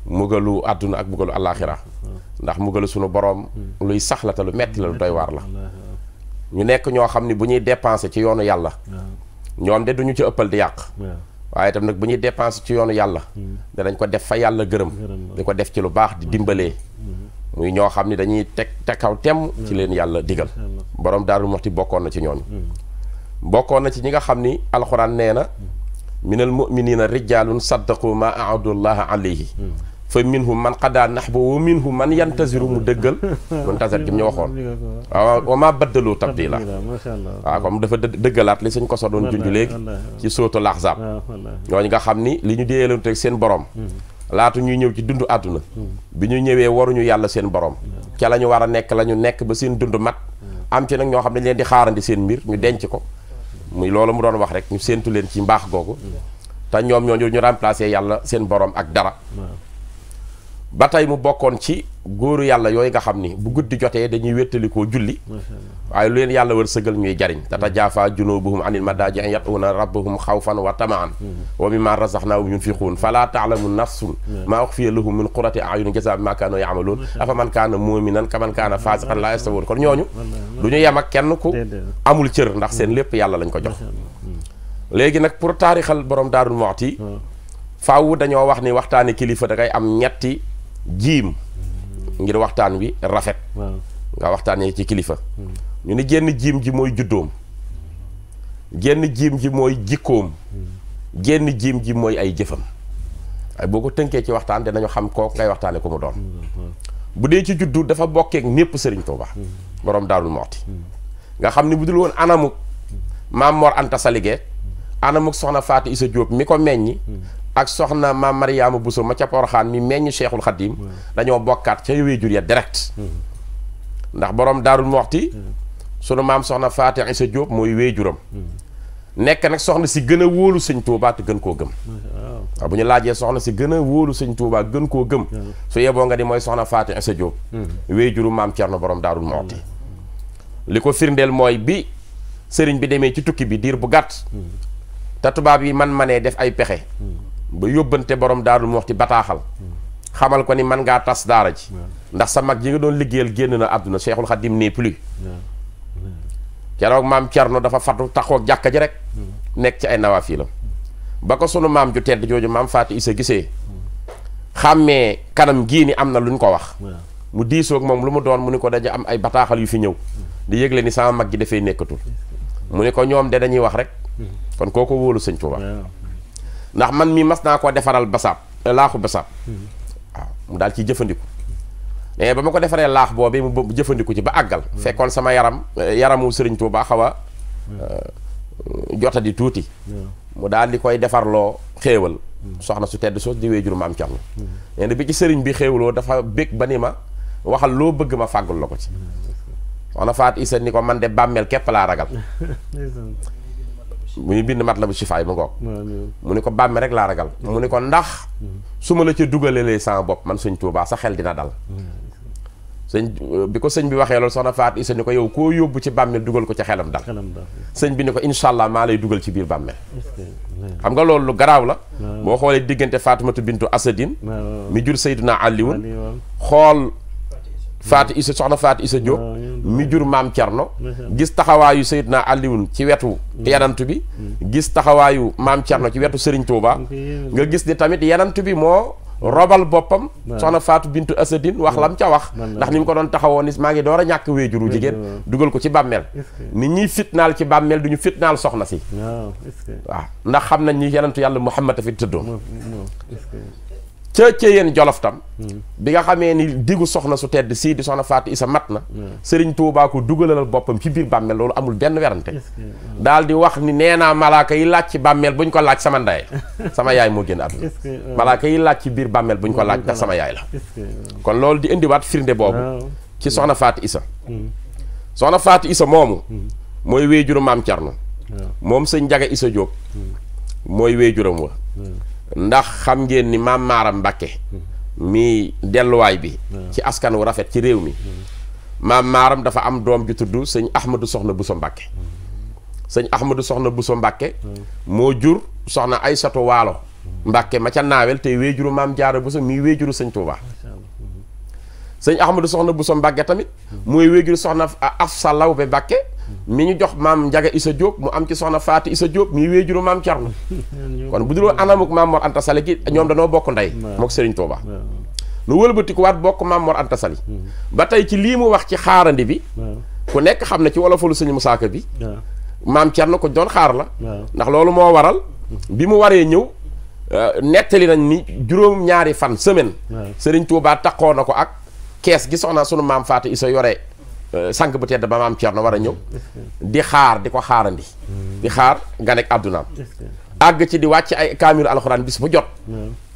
mugalu àdduna ak mugalu àllaaxira ndax mugalu sunu boroom luy sax la te lu metti la lu doy waar la ñu nekk ñoo xam ni bu ñuy dépenser ci yoonu yàlla ñoom de duñu ci ëppal di yàq waaye itam nag bu ñuy dépenser ci yoonu yàlla danañ ko def fa yàlla gërëm di ko def ci lu baax di dimbalee muy ñoo xam ni dañuy teg kaw temm ci leen yàlla digal borom Daaru Muxti bokkoon na ci ñooñu bokkoon na ci ñi nga xam ni alxuraan nee na minal mu'minina rijaalun saddaqu ma aadullaha alayhi fa minhum man qadaa nahbahu wa minhum man yantaziru mu dëggal muntazir gi ñu waxoon waaw wa maa baddaloo tabdiila waaw comme dafa dëggalaat li suñ ko so doon junj léegi ci sóotul Ahzaab ñooñu nga xam ni li ñu déyeloon teg seen borom laatu ñuy ñëw ci dund àdduna bi ñu ñëwee waruñu yàlla seen borom ca la ñu war a nekk la ñu nekk ba seen dund mat am ci nag ñoo xam ne dañ leen di xaarandi seen mbir ñu denc ko muy loolu mu doon wax rek ñu séentu leen ci mbaax googu te ñoom ñoo ñu remplacer yàlla seen borom ak dara ba tey mu bokkoon ci góoru yàlla yooyu nga xam ni bu guddi jotee dañuy wéttalikoo julli waaye lu leen yàlla war sëgal ñuy jariñ tatajaafaa junuubuhum anil madaaji'i yad'uuna rabbahum xawfan wa tamaan wa mimmaa razaqnaahum yunfiquun falaa ta'lamu nafsun maa uxfiya lahum min qurrati a'yunin jazaa'an bimaa kaanuu ya'maluun afaman kaana mu'minan kaman kaana faasiqan laa yastawuun kon ñooñu du ñu yem ak kenn ku amul cër ndax seen lépp yàlla lañ ko jox léegi nag pour taarixal borom Daaru Muxti faaw dañoo wax ni waxtaani kilifa da ngay am ñetti jiim ngir waxtaan wi rafet nga waxtaanee ci kilifa ñu ni génn jiim ji mooy juddoom génn jiim ji mooy jikkoom génn jiim ji mooy ay jëfam ay boo ko tënkee ci waxtaan dinañu xam kooku ngay waxtaane ko mu doon bu dee ci juddu dafa bokkeek népp Sëriñ Tuuba borom Daaru Muxti nga xam ni bu dul woon anamuk Maam Mor Anta Sali anamuk soxna Faati Isa Jóob mi ko meññi ak soxna maam Mariyaama Buso ma ca Poroxaan mi meññ Cheikhul Khadim dañoo bokkaat ca wéjur ya direct ndax borom Daaru Muxti sunu maam soxna Faati Isa Jóob mooy wéjuram nekk nag soxna si gën a wóolu sëñ Tuubaa te gën koo gëm waaw bu ñu laajee soxna si gën a wóolu sëñ Tuubaa gën koo gëm su yeboo nga di mooy soxna Faati Isa Jóob wéjuru maam Cerno borom Daaru Muxti li ko firndeel mooy bi sëriñ bi demee ci tukki bi diir bu gàtt te tubaab yi man manee def ay pexe ba yóbbante borom Daaru Muxti bataaxal xamal ko ni man ngaa tas daara ji ndax sa mag ji nga doon liggéeyal génn na àdduna Cheikhul Khadim n'est plus keroog maam Cerno dafa fatu taxoo jàkka ji rek nekk ci ay nawaafilam ba ko sunu maam ju tedd jooju maam Faati Isa gisee xàmmee kanam gii ni am na luñ ko wax mu diisoog moom lu mu doon mu ni ko daja am ay bataaxal yu fi ñëw di yëgle ni sama mag ji dafay nekkatul mu ni ko ñoom de dañuy wax rek kon kooko wóolu sëñ Tuuba ndax man mii mas naa koo defaral basaab laaxu basaab waaw mu daal ciy jëfandiku mais ba ma ko defaree laax boobee mu jëfandiku ci ba àggal fekkoon sama yaramu sëriñ Tuuba xaw a jotadi tuuti mu daal di koy defarloo xéewal soxna su tedd soos di wéejuru maam Cerno nee na bi ci sëriñ bi xéewaloo dafa bég ba ni ma waxal loo bëgg ma fàggul la ko ci soxna Faat Isa ni ko man de bàmmeel képp laa ragal mu ñu bind mat la bu sifaay mu ngoog mu ni ko bàmme rek laa ragal mu ni ko ndax su ma la ca dugalee sama bopp man sëñ Tuubaa sa xel dina dal sëñ bi ko sëñ bi waxee loolu soxna Faat Isa ni ko yow koo yóbbu ci bàmmeel dugal ko ca xelam dal sëñ bi ni ko incha allah maa lay dugal ci biir bàmmeel xam nga loolu lu garaaw la boo xoolee diggante Faatimatu bintu Asadin mi jur Seydina Aliwun xool Faati Isa soxna Faati Isa Jóob mi jur maam Cerno gis taxawaayu Seydina Aliwun ci wetu yanantu bi gis taxawaayu maam Cerno ci wetu Sëriñ Tuuba nga gis ni tamit yanantu bi moo robal boppam soxna Faatu bintu Asadin wax lam ca wax ndax ni mu ko doon taxawoo ni maa ngi door a ñàkk wéejuru jigéen dugal ko ci bàmmeel nit ñiy fitnaal ci bàmmeel du ñu fitnaal soxna si waaw ndax xam nañ ni yanantu yàlla Muhammad a fi tëddoon ca yéen Jolof tam bi nga xamee ni diggu soxna su tedd sii di soxna Faati Isa mat na Sëriñ Tuubaa ko dugalalal boppam ci biir bàmmeel loolu amul benn werante daal di wax ni nee naa malaaka yi laaj ci bàmmeel buñ ko laaj sama ndey sama yaay moo génn àdduna malaaka yi laaj ci biir bàmmeel buñ ko laaj ndax sama yaay la kon loolu di indiwaat firnde boobu ci soxna Faati Isa soxna Faati Isa moomu mooy wéejuru maam Cerno moom sëñ Njaga Isa Jóob mooy wéejuram wa ndax xam ngeen ni maam Maaram Mbàkke mi delluwaay bi ci askan wu rafet ci réew mi maam Maaram dafa am doom ju tudd sëñ Ahmadu Soxna Buso Mbàkke sëñ Ahmadu Soxna Buso Mbàkke moo jur soxna Aysatu Waalo Mbàkke ma ca naawel tey wéejuru maam Jaara Buso mii wéejuru sëñ Tuubaa sëñ Ahmadu Soxna Buso Mbàkke tamit mooy wéejuru soxna Afsa Lawbe Mbàkke mi ñu jox maam Njaga Isa Jóob mu am ci soxna Faati Isa Jóob mii wéejuru maam Cerno kon bu dul woon anamuk maam Mor Anta Sali gi ñoom danoo bokk ndey mook Sëriñ Tuuba nu wëlbatikuwaat bokk maam Mor Anta Sali ba tey ci lii mu wax ci xaarandi bi ku nekk xam ne ci wolofalu sëñ Musaa Ka bi maam Cerno ko doon xaar la ndax loolu moo waral bi mu waree ñëw nettali nañ ni juróom-ñaari fan semaine Serigne Touba taxoo na ko ak kees gi soxna sunu maam Fatou Issa yore sànq bu tedd ba maam Thierno war a ñëw di xaar di ko xaarandi di xaar nga nekk àddunaam àgg ci di wàcce ay kaamilu alxuraan bis bu jot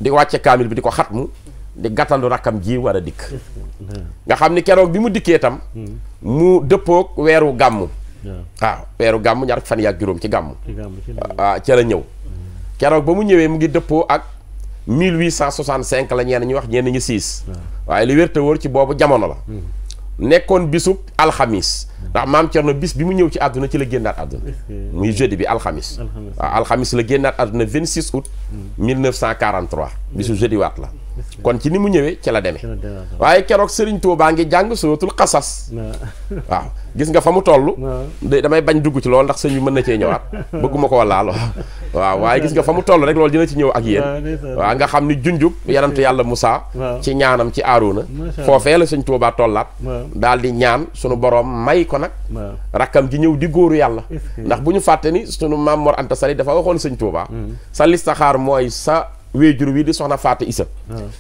di wàcce kaamil bi di ko xatmu di gàttandu rakkam ji war a dikk nga xam ni keroog bi mu dikkee tam mu dëppoog weeru gàmmu waaw weeru gàmmu ñaar fan yaak juróom ci gàmmu waaw ca la ñëw keroog ba mu ñëwee mu ngi dëppoo ak 1865 la ñenn ñu wax ñenn ñi 6 waaye li wér te wóor ci boobu jamono la nekkoon bisub alxamis ndax maam Thierno bis bi mu ñëw ci àdduna ci la génnaat àdduna muy jeudi bi alxamis waaw alxamis la génnaat àdduna 26 août 1943 bisu jeudi waat la kon ci ni mu ñëwee ci la demee waaye keroog Serigne Touba ngi jàng suratul xasas waaw gis nga fa mu toll damay bañ dugg ci loolu ndax sëñ bi mën na cee ñëwaat bëgguma ko laal waaw waaye gis nga fa mu toll rek loolu dina ci ñëw ak yéen waaw nga xam ni junjub yanantu yàlla Moussa ci ñaanam ci Aaruna foofee la sëñ Touba tollaat daal di ñaan sunu borom may ko nag rakkam ji ñëw di góoru yàlla ndax bu ñu fàtte ni sunu maam Mor Anta Sali dafa waxoon sëñ Touba sa listaxaar mooy sa wéejur wi di soxna Fatou Issa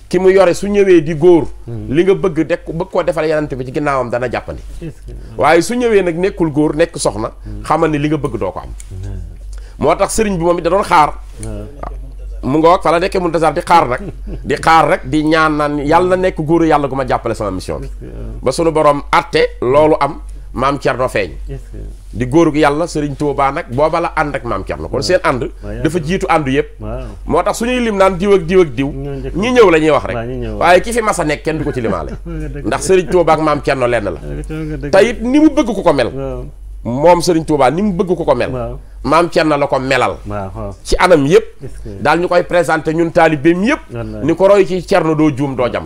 ki mu yore su ñëwee di góor li nga bëgg koo defal yanant bi ci ginnaawam dana jàppandi waaye su ñëwee nag nekkul góor nekk soxna xamal ni li nga bëgg doo ko am moo tax sëriñ bi moom it da doon xaar mu nga wax fa la nekkee Muntasar di xaar nag di xaar rek di ñaan naan yàlla na nekk góoru yàlla gu ma jàppale sama mission bi ba sunu borom atte loolu am maam Thierno feeñ di góor gu yàlla Serigne Touba nag booba la ànd ak maam Thierno kon seen ànd dafa jiitu àndu yëpp moo tax suñuy lim naan diw ak diw ak diw ñi ñëw la ñuy wax rek waaye ki fi mas a nekk kenn du ko ci limaale ndax Serigne Touba ak maam Thierno lenn la te it ni mu bëgg ku ko mel moom Serigne Touba ni mu bëgg ku ko mel maam Thierno la ko melal ci anam yëpp daal ñu koy présenté ñun taalibeem yëpp ni ko roy ci Thierno doo juum doo jam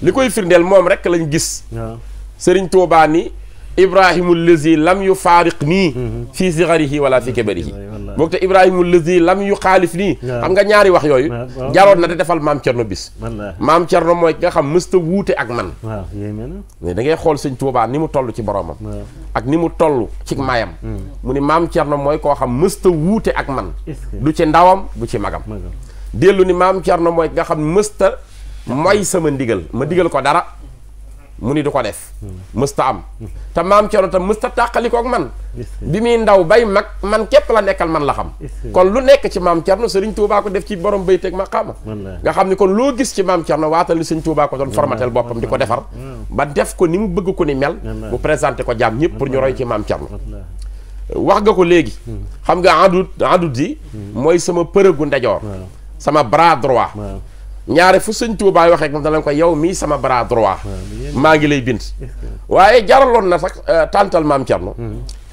li koy firndeel moom rek lañ gis Serigne Touba ni Ibrahimul lazi lam yu faariq nii fii sigarihi wala fi kibarihi boog te Ibrahimul lazi lam yu xaalif nii xam nga ñaari wax yooyu jaroon na te defal maam Thierno bis maam Thierno mooy ki nga xam mësta wuute ak man mais da ngay xool sëñ Touba ni mu toll ci boromam ak ni mu toll ci mayam mu ni maam Thierno mooy koo xam mësta wuute ak man du ci ndawam du ci magam dellu ni maam Thierno mooy ki nga xam mësta mooy sama ndigal ma digal ko dara mu ni du ko def mësta am te maam Thierno tam mësta tàqalikoo ak man bi muy ndaw bay mag man képp la nekkal man la xam kon lu nekk ci maam Thierno Serigne Touba ko def ci borom bayteeg maqaama nga xam ni kon loo gis ci maam Thierno waatal ni Serigne Touba ko doon formatel boppam di ko defar ba def ko ni mu bëgg ko ni mel bu présenté ko jaam ñëpp pour ñu roy ci maam Thierno wax nga ko léegi xam nga adud di mooy sama përëgu ndejoor sama bras droit ñaare fu sëñ Touba waxee moom danañ ko yow mii sama bras droit maa ngi lay bind waaye jaraloon na sax tàntal maam Thierno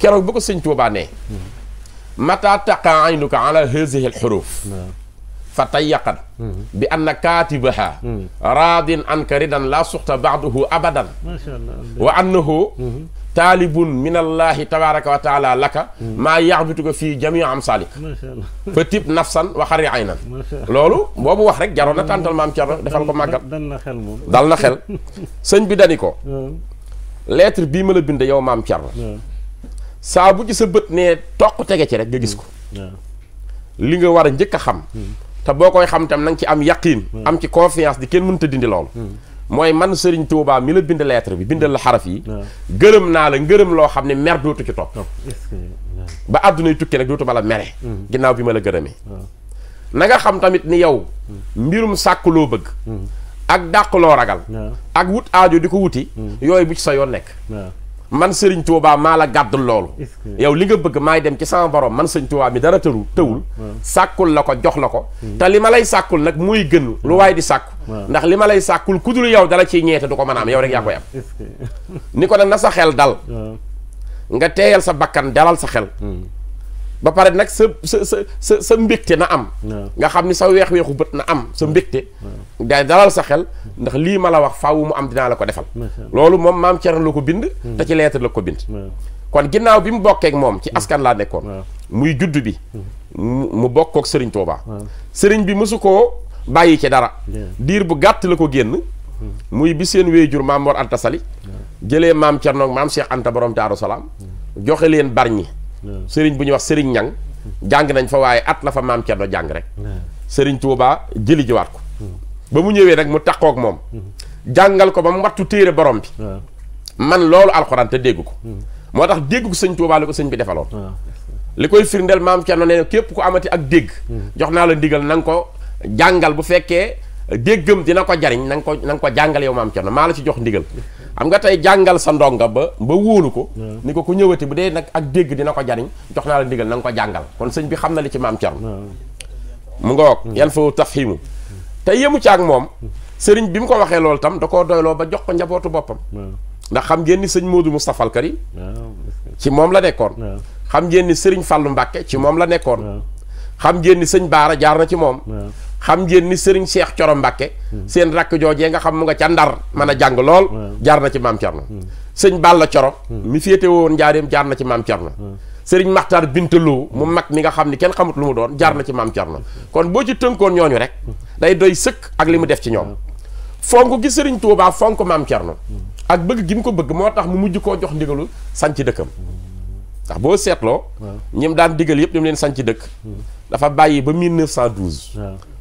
keroog bu ko sëñ Touba nee mata taqa aynuka ala hazihi al huruf fa tayyaqan bi anna katibaha raadin anka ridan la suxta ba'dahu abadan wa annahu taalibun min allahi tabaraka wa taala laka maa yaxbituka fii jamii am salik fa tib nafsan wa xari aynan loolu boobu wax rek jaroon na tàntal maam Thierno defal ko màggal dal na xel sëñ bi dani ko lettre bii ma la bind yow maam Thierno saa bu ci sa bët ne toq tege ci rek nga gis ko li nga war a njëkk a xam te boo koy xam tam na nga ci am yaqiin am ci confiance di kenn mënut a dindi loolu mooy man Serigne Touba mi la bind lettre bi bindal la xaraf yi gërëm naa la ngërëm loo xam ne mer dootu ci topp ba àddunay tukki nag dootu ma la mere ginnaaw bi ma la gërëmee na nga xam tamit ni yow mbirum sàkk loo bëgg ak dàq loo ragal ak wut aajo di ko wuti yooyu bu ci sa yoon nekk man Serigne Touba maa la gàddul loolu yow li nga bëgg maay dem ci sama borom man Serigne Touba mi dara tëwul sàkkul la ko jox la ko te li ma lay sàkkul nag mooy gën lu waay di sàkku ndax li ma lay sàkkul ku dul yow dala ciy ñeete du ko mën a am yow rek yaa koy am ni ko nag na sa xel dal nga teeyal sa bakkan dalal sa xel ba pare nag sa mbégte na am nga xam ni sa weex-weexu bët na am sa mbégte day dalal sa xel ndax lii ma la wax faaw mu am dinaa la ko defal loolu moom maam Thierno la ko bind te ci lettre la ko bind kon ginnaaw bi mu bokkeek moom ci askan laa nekkoon muy judd bi mu bokkook Serigne Touba Serigne bi mësu koo bàyyi ci dara diir bu gàtt la ko génn muy bi seen wéyjur maam Mor Anta Sali jëlee maam Thierno maam Cheikh Anta borom Daaru Salaam joxe leen Bargny sëriñ bu ñuy wax sëriñ ñang jàng nañ fa waaye at la fa maam Thierno jàng rek Sëriñ Tuubaa jëli jiwaat ko ba mu ñëwee nag mu takkook moom jàngal ko ba mu wattu téere borom bi man loolu alxuraan te dégg ko moo tax dégg ko sëñ Tuubaa li ko sëñ bi defaloon li koy firndeel maam Cerno ne képp ku amati ak dégg jox naa la ndigal na nga ko jàngal bu fekkee déggam dina ko jariñ na nga ko jàngal yow maam Cerno maa la ci jox ndigal xam nga tey jàngal sa ndonga ba wóolu ko ni ko ku ñëwati bu dee nag ak dégg dina ko jariñ jox naa la ndigal na nga ko jàngal kon sëñ bi xam na li ci maam Cerno mu nga woog yan fa tafhimu te yemu ci ak moom sëriñ bi mu ko waxee loolu tam da koo doyloo ba jox ko njabootu boppam ndax xam ngeen ni sëñ Modou Moustapha Al Karim ci moom la nekkoon xam ngeen ni sëriñ Fallou Mbacke ci moom la nekkoon xam ngeen ni sëñ Baara jaar na ci moom xam ngeen ni sëriñ Cheikh Coro Mbacke seen rakk joojee nga xam mu nga ca Ndar mën a jàng lool jaar na ci maam Cerno sëñ Balla Coro mi féete woon njaareem jaar na ci maam Cerno sëriñ Maxtaar Bintaloo mu mag mi nga xam ni kenn xamut lu mu doon jaar na ci maam Cerno kon boo ci tënkoon ñooñu rek day doy sëkk ak li mu def ci ñoom fonk gi sëriñ Tuubaa fonk maam Cerno ak bëgg gi mu ko bëgg moo tax mu mujj koo jox ndigalu sanc dëkkam ndax boo seetloo ñim daan digal yëpp ñoom leen sanc dëkk dafa bàyyi ba 1912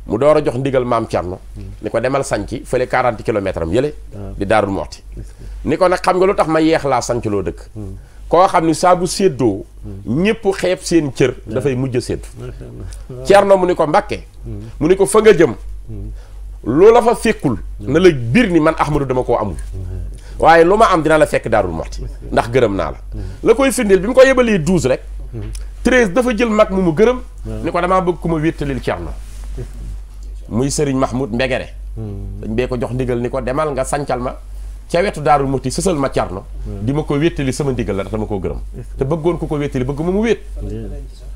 mu door a jox ndigal maam Cerno ni ko demal sanc fële 40 kilomètres am yële di Daarul Muxti ni ko nag xam nga lu tax ma yeex laa sanc loo dëkk koo xam ni saa bu séddoo ñëpp xeeb seen cër dafay mujj a séddu Cerno mu ni ko Mbàkke mu ni ko fa nga jëm loola fa fekkul na la biir ni man Ahmadu dama koo amul waaye lu ma am dina la fekk Daarul Muxti ndax gërëm naa la koy firndeel bi mu ko yebalee 12 rek 13 dafa jël mag mu gërëm ni ko damaa bëgg ku ma wéttalil Cerno muy Sëriñ Mahmoud Mbegere dañ bee ko jox ndigal ni ko demal nga sancal ma ca wetu Daarul Muxti sësal ma Cerno di ma ko wéttali sama ndigal la ndax dama koo gërëm te bëggoon ku ko wéttali bëgg ma mu wét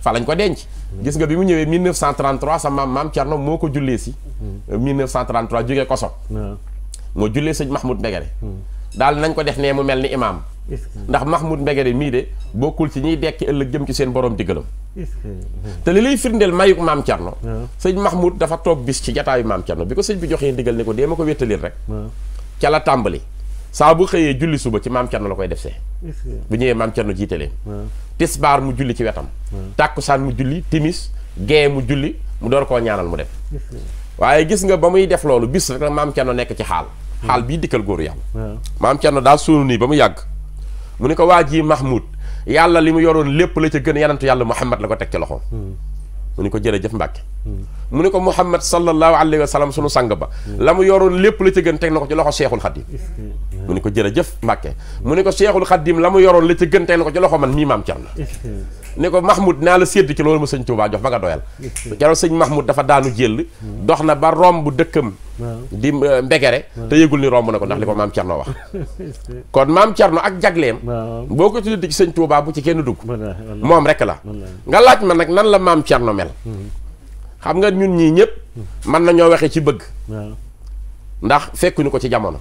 fa lañ ko denc gis nga bi mu ñëwee 1933 sa maam Cerno moo ko jullee si 1933 jógee Koso moo jullee sëñ Mahmoud Mbegere daal nañ ko def ne mu mel ni imaam ndax Mahmoud Mbegere mii de bokkul ci ñiy dekki ëllëg jëm ci seen borom diggalam te li lay firndeel mayuk maam Cerno sëñ Mahmoud dafa toog bis ci jataayu maam Cerno bi ko sëñ bi joxee ndigal ni ko dee ma ko wéttalil rek ca la tàmbali saa bu xëyee julli suba ci maam Cerno la koy def see bu ñëwee maam Cerno jiite leen tisbaar mu julli ci wetam tàkkusaan mu julli timis gee mu julli mu door koo ñaanal mu def waaye gis nga ba muy def loolu bis rek maam Cerno nekk ci xaal bii dikkal góoru yàlla maam Cerno daal sunu nii ba mu yàgg mu ni ko waa ji Mahmoud yàlla li mu yoroon lépp la ca gën yanantu yàlla Muhammad la ko teg ci loxoom mu ni ko jërëjëf Mbàkke mu ni ko Muhammad sallallahu alayhi wa sallam sunu sang ba la mu yoroon lépp la ca gën teg na ko ci loxo Cheikhul Khadim mu ni ko jërëjëf Mbàkke mu ni ko Cheikhul Khadim la mu yoroon la ca gën teg na ko ci loxo man mii maam Cerno ni ko Mahmoud naa la sédd ci loolu ma sëñ Tuubaa jox ba nga doyal keroog sëñ Mahmoud dafa daanu jël dox na ba romb dëkkam di Mbegere te yëgul ni romb na ko ndax li ko maam Cerno wax kon maam Cerno ak jagleem boo ko tuddee ci sëñ Tuubaa bu ci kenn dugg moom rek la nga laaj ma nag nan la maam Cerno mel xam nga ñun ñii ñëpp mën nañoo waxee ci bëgg ndax fekkuñu ko ci jamono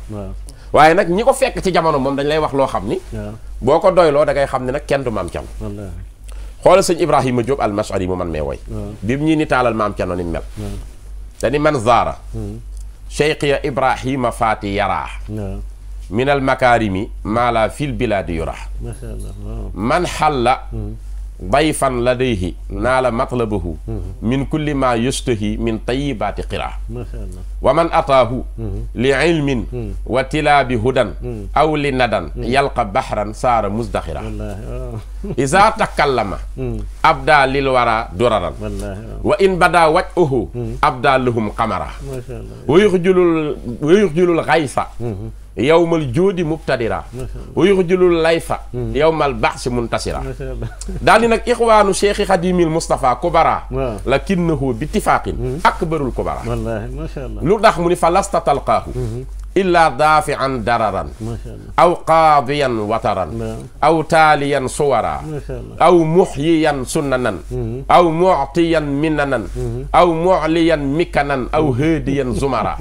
waaye nag ñi ko fekk ci jamono moom dañ lay wax loo xam ni boo ko doyloo da ngay xam ne nag kenn du maam Cerno xoolal sëñ Ibrahima Diop al-Mashari mu man mee woy bi mu ñii ni taalal maam Cerno ni mel dani man zaara cheikh ya Ibrahima faati yaraa min al makarimi maala fil biladi yura man xalla dayfan ladayhi naala matlabahu min kulli ma yustahi min tayibaati qiraa wa man ataahu li ilmin wa tilaabi hudan aw li nadan yalqa bahran saara musdaxira iza takallama abda lil wara duraran wa in bada wajhuhu abda lahum qamara wa yuxjulul xaysa yawmal joodi mubtadira wa yuxjulul layfa yawmal baxsi muntasira daal di nag ixwaanu cheikhi xadimil Moustapha kubara lakinnahu bi tifaqin akbarul kubara lu tax mu ni fa lasta talqaahu illa daafian dararan aw qaadiyan wataran aw taaliyan suwara aw muxyiyan sunnanan aw muctiyan minanan aw mucliyan mikanan aw haadiyan zumara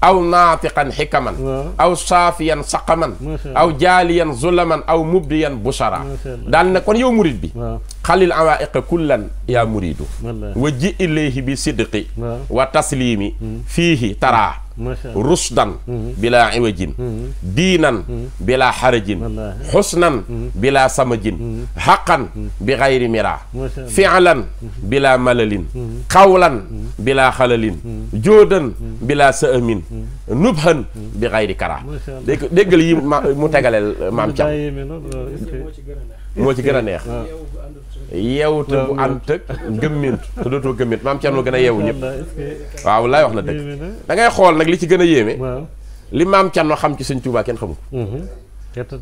aw naatiqan xikaman aw saafiyan saqaman aw jaaliyan zulaman aw mubdiyan bushara daal ne kon yow murit bi xalil awaiqa kullan yaa muridu wa ji ilayhi bi sidqi wa taslimi fiihi taraa rusdan bila iwajin diinan bila xarajin xusnan bila samajin xaqan bi xayri mira fi'lan bila malalin xawlan bila xalalin jóodan bila sa'amin nubhan bi xayri kara déggal yi mu tegaleel maam Thiam moo ci gën a neex yeewu te bu ànd ak gëmmintu te dootoo gëmmint maam Thierno gën a yeewu ñëpp waaw laay wax na dëgg da ngay xool nag li ci gën a yéeme li maam Thierno xam ci Sëñ Tuubaa kenn xamul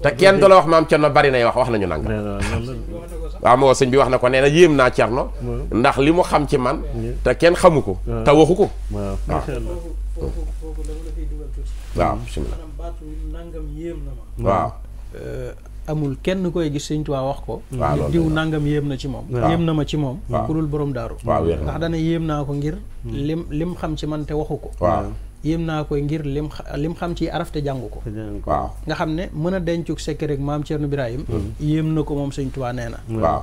te kenn du la wax maam Thierno bari nay wax nañu nanga waaw moo sëñ bi wax na ko nee na yéem naa Thierno ndax li mu xam ci man te kenn xamu ko te waxu ko waaw bismillah waaw amul kenn koy gis Sëñ Tuubaa wax ko diw nangam yéem na ci moom yéem na ma ci moom ku dul borom daaru ndax dana yéem naa ko ngir lim xam ci man te waxu ko yéem naa koy ngir lim xam ci araf te jàngu ko waaw nga xam ne mën a dencuk sekk rek maam Thierno Birahim yéem na ko moom Sëñ Tuubaa nee na waaw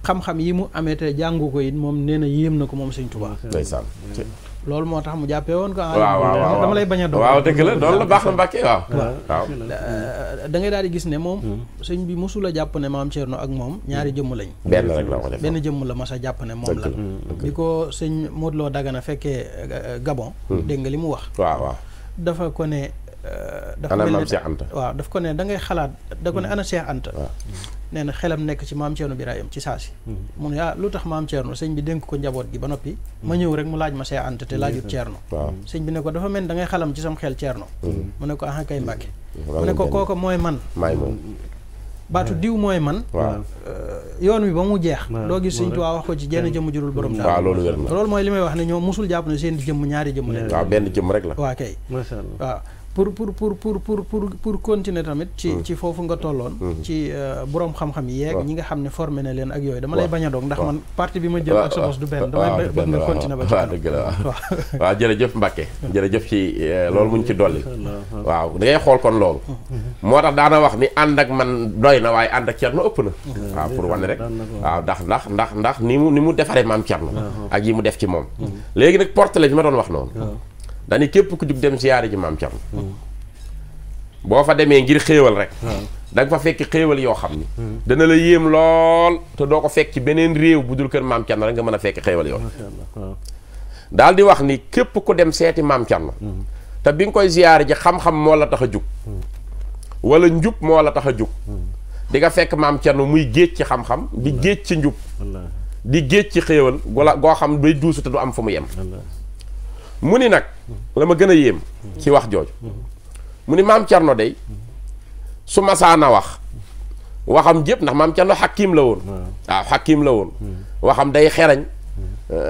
xam-xam yi mu amee te jàngu ko it moom nee na yéem na ko moom Sëñ Tuubaa ndeysaan loolu moo tax mu jàppee woon ko waaw dama lay bañ a doon waaw dëgg la doon la baax na Mbàkke waaw da ngay daal di gis ne moom sëñ bi mosula jàpp ne maam Thierno ak moom ñaari jëmm lañ benn rek la ko def benn jëmm la mas a jàpp ne moom la bi ko sëñ Modou Lo Dagana fekkee Gabon dégg nga li mu wax waaw dafa ko ne dafa ana mel maam ne Cheikh Anta waaw daf ko ne da ngay xalaat da ko ne ana Cheikh Anta nee na xelam nekk ci maam Thierno Birahim ci saasi mu ne lu tax maam Thierno sëñ bi dénk ko njaboot gi ba noppi ma ñëw rek mu laaj ma Cheikh Anta te laajut Thierno sëñ bi ne ko dafa mel da ngay xalam ci sam xel Thierno mu ne ko ah kay Mbàkke mu ne ko kooko mooy man maay moom baatu diw mooy man yoon wi ba mu jeex doo gis Sëñ Tuubaa wax ko ci jenn jëmm jurul borom daal waaw loolu wér na loolu mooy li may wax ne ñoom musul jàpp ne seen di jëmm ñaari jëmm leen waaw benn jëmm rek la waa kay waaw pour continuer tamit ci foofu nga tolloon ci borom xam-xam yi yeeg ñi nga xam ne formé na leen ak yooyu dama lay bañ a doog ndax man parti bi ma jël ak sa bos du benn damay bëgg nga continuer ba ci waaw dëgg la waaw jërëjëf Mbàkke jërëjëf ci loolu muñ ci dolli waaw da ngay xool kon loolu moo tax daana wax ni ànd ak man doy na waaye ànd ak Thierno ëpp na waaw pour wane rek waaw ndax ni mu defaree maam Thierno ak yi mu def ci moom léegi nag portele bi ma doon wax noonu dañu képp ku jug dem siyaare ji maam Thierno boo fa demee ngir xéewal rek da nga fa fekk xéewal yoo xam ni dana la yéem lool te doo ko fekk ci beneen réew bu dul kër maam Thierno rek nga mën a fekk xéewal yoo daal di wax ni képp ku dem seeti maam Thierno te bi nga koy siyaare ji xam-xam moo la tax a jug wala njub moo la tax a jug di nga fekk maam Thierno muy géej ci xam-xam di géej ci njub di géej ci xéewal wala goo xam bay duusu te du am fu mu yem mu ni nag la ma gën a yéem ci wax jooju mu ni maam Thierno day su masaana waxam jépp ndax maam Thierno xakim la woon waaw xakim la woon waxam day xerañ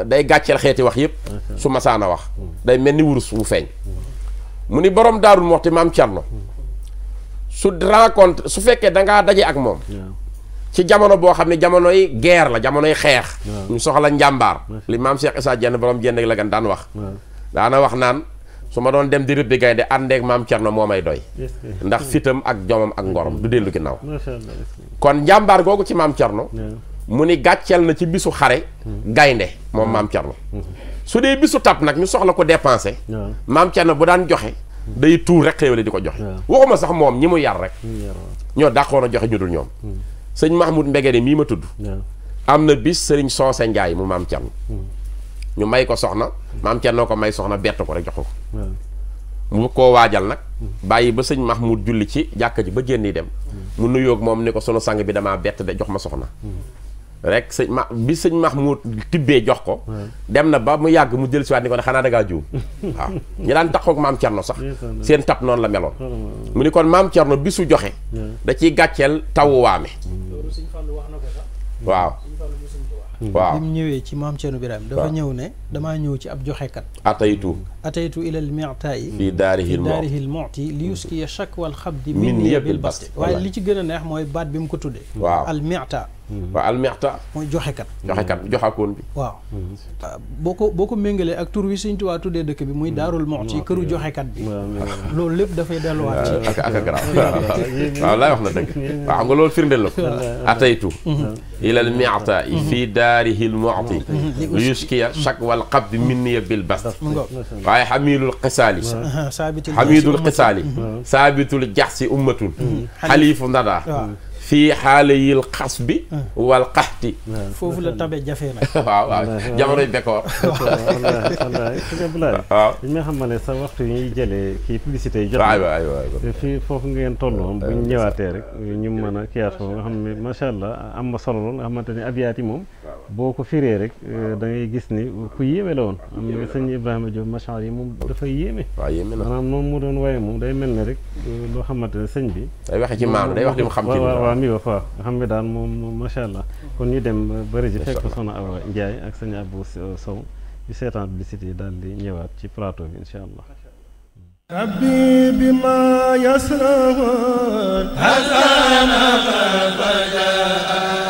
day gàcceel xeeti wax yépp su masaana wax day mel ni wurus wu feeñ mu ni borom Daaru Muxti maam Thierno su rencontre su fekkee dangaa daje ak moom ci jamono boo xam ne jamonoy guerre la jamonoy xeex ñu soxla njàmbaar li maam Cheikh Issa Diène borom Diène la gan daan wax daana wax naan su ma doon dem di rëbbi gaynde àndeek maam Thierno moo may doy ndax fitam ak jomam ak ngorom du dellu ginnaaw kon njàmbaar googu ci maam Thierno mu ni gàcceel na ci bisu xare gaynde moom maam Thierno su dee bisu tap nag ñu soxla ko dépensé maam Thierno bu daan joxe day tuur rek xéewale di ko joxe waxuma sax moom ñi mu yar rek ñoo dàqoon a joxe ñu dul ñoom sëñ Mahmoud Mbegere mii ma tudd am na bis sëriñ Soose Njaay mu maam Thierno ñu may ko soxna maam Thierno ko may soxna bett ko rek jox ko mu koo waajal nag bàyyi ba sëñ Mahmoud julli ci jàkka ji ba génn dem mu nuyoog moom ni ko sunu sang bi damaa bett de jox ma soxna rek bi sëñ Mahmoud tibbee jox ko dem na ba mu yàgg mu jël si waat ni ko ne xanaa dangaa juum waaw ñi daan taxoog maam Thierno sax seen tab noonu la meloon mu ni kon maam Thierno bisu joxe da ciy gàcceel tawu waame waaw waaw bi mu ñëwee ci maam Thierno Birahim dafa ñëw ne damaa ñëw ci ab joxekat ataytu ilal mi'ta'i fii daarihil mu'ti li yuskiya shak wal xabdi minni bil basti waaye li ci gën a neex mooy baat bi mu ko tuddee waaw al mi'ta waaw almexta mooy joxekat joxakoon bi waaw boo ko méngalee ak tur wi Sëñ Tuubaa tuddee dëkk bi muy Daarul Muxti këru joxekat bi loolu lépp dafay delluwaat ci ak garaaw waaw laay wax na dëgg waaw xam nga loolu firndeel la ko ataytu ilal mexta fii daarihil muxti lu yuskiya chak wal qabdi minniya bil bast waaye xamilul xisaali xamidul xisaali saabitul jaxsi ummatun xalifu nada fii xaale yil xas bi wal qaxti foofu la tabe jafe na waaw jamonoy bekkoor wallaay waaw dañ may xam ne sa waxtu yi ñuy jëlee kii publicité yi jot na fii foofu ngeen tolloon bu ñu ñëwaatee rek ñu mën a kiyaat foofu nga xam ne macha allah am na solo lool nga xamante ne abiyaat yi moom boo ko firee rek da ngay gis ni ku yéeme la woon am na sëñ Ibrahima Diop macha allah yi moom dafa yéeme maanaam moom mu doon waaye moom day mel ne rek loo xamante ne sëñ bi day waxe ci maam day wax li mu xam ci waaw mi fa nga xam ne daal moom macha allah kon ñu dem bëri ji fekk Soxna Awa Ndiaye ak sëñ Abou Sow ñu seetaan publicité yi daal di ñëwaat ci plateau bi incha allah rabbi bima yasrahu hazana fajaa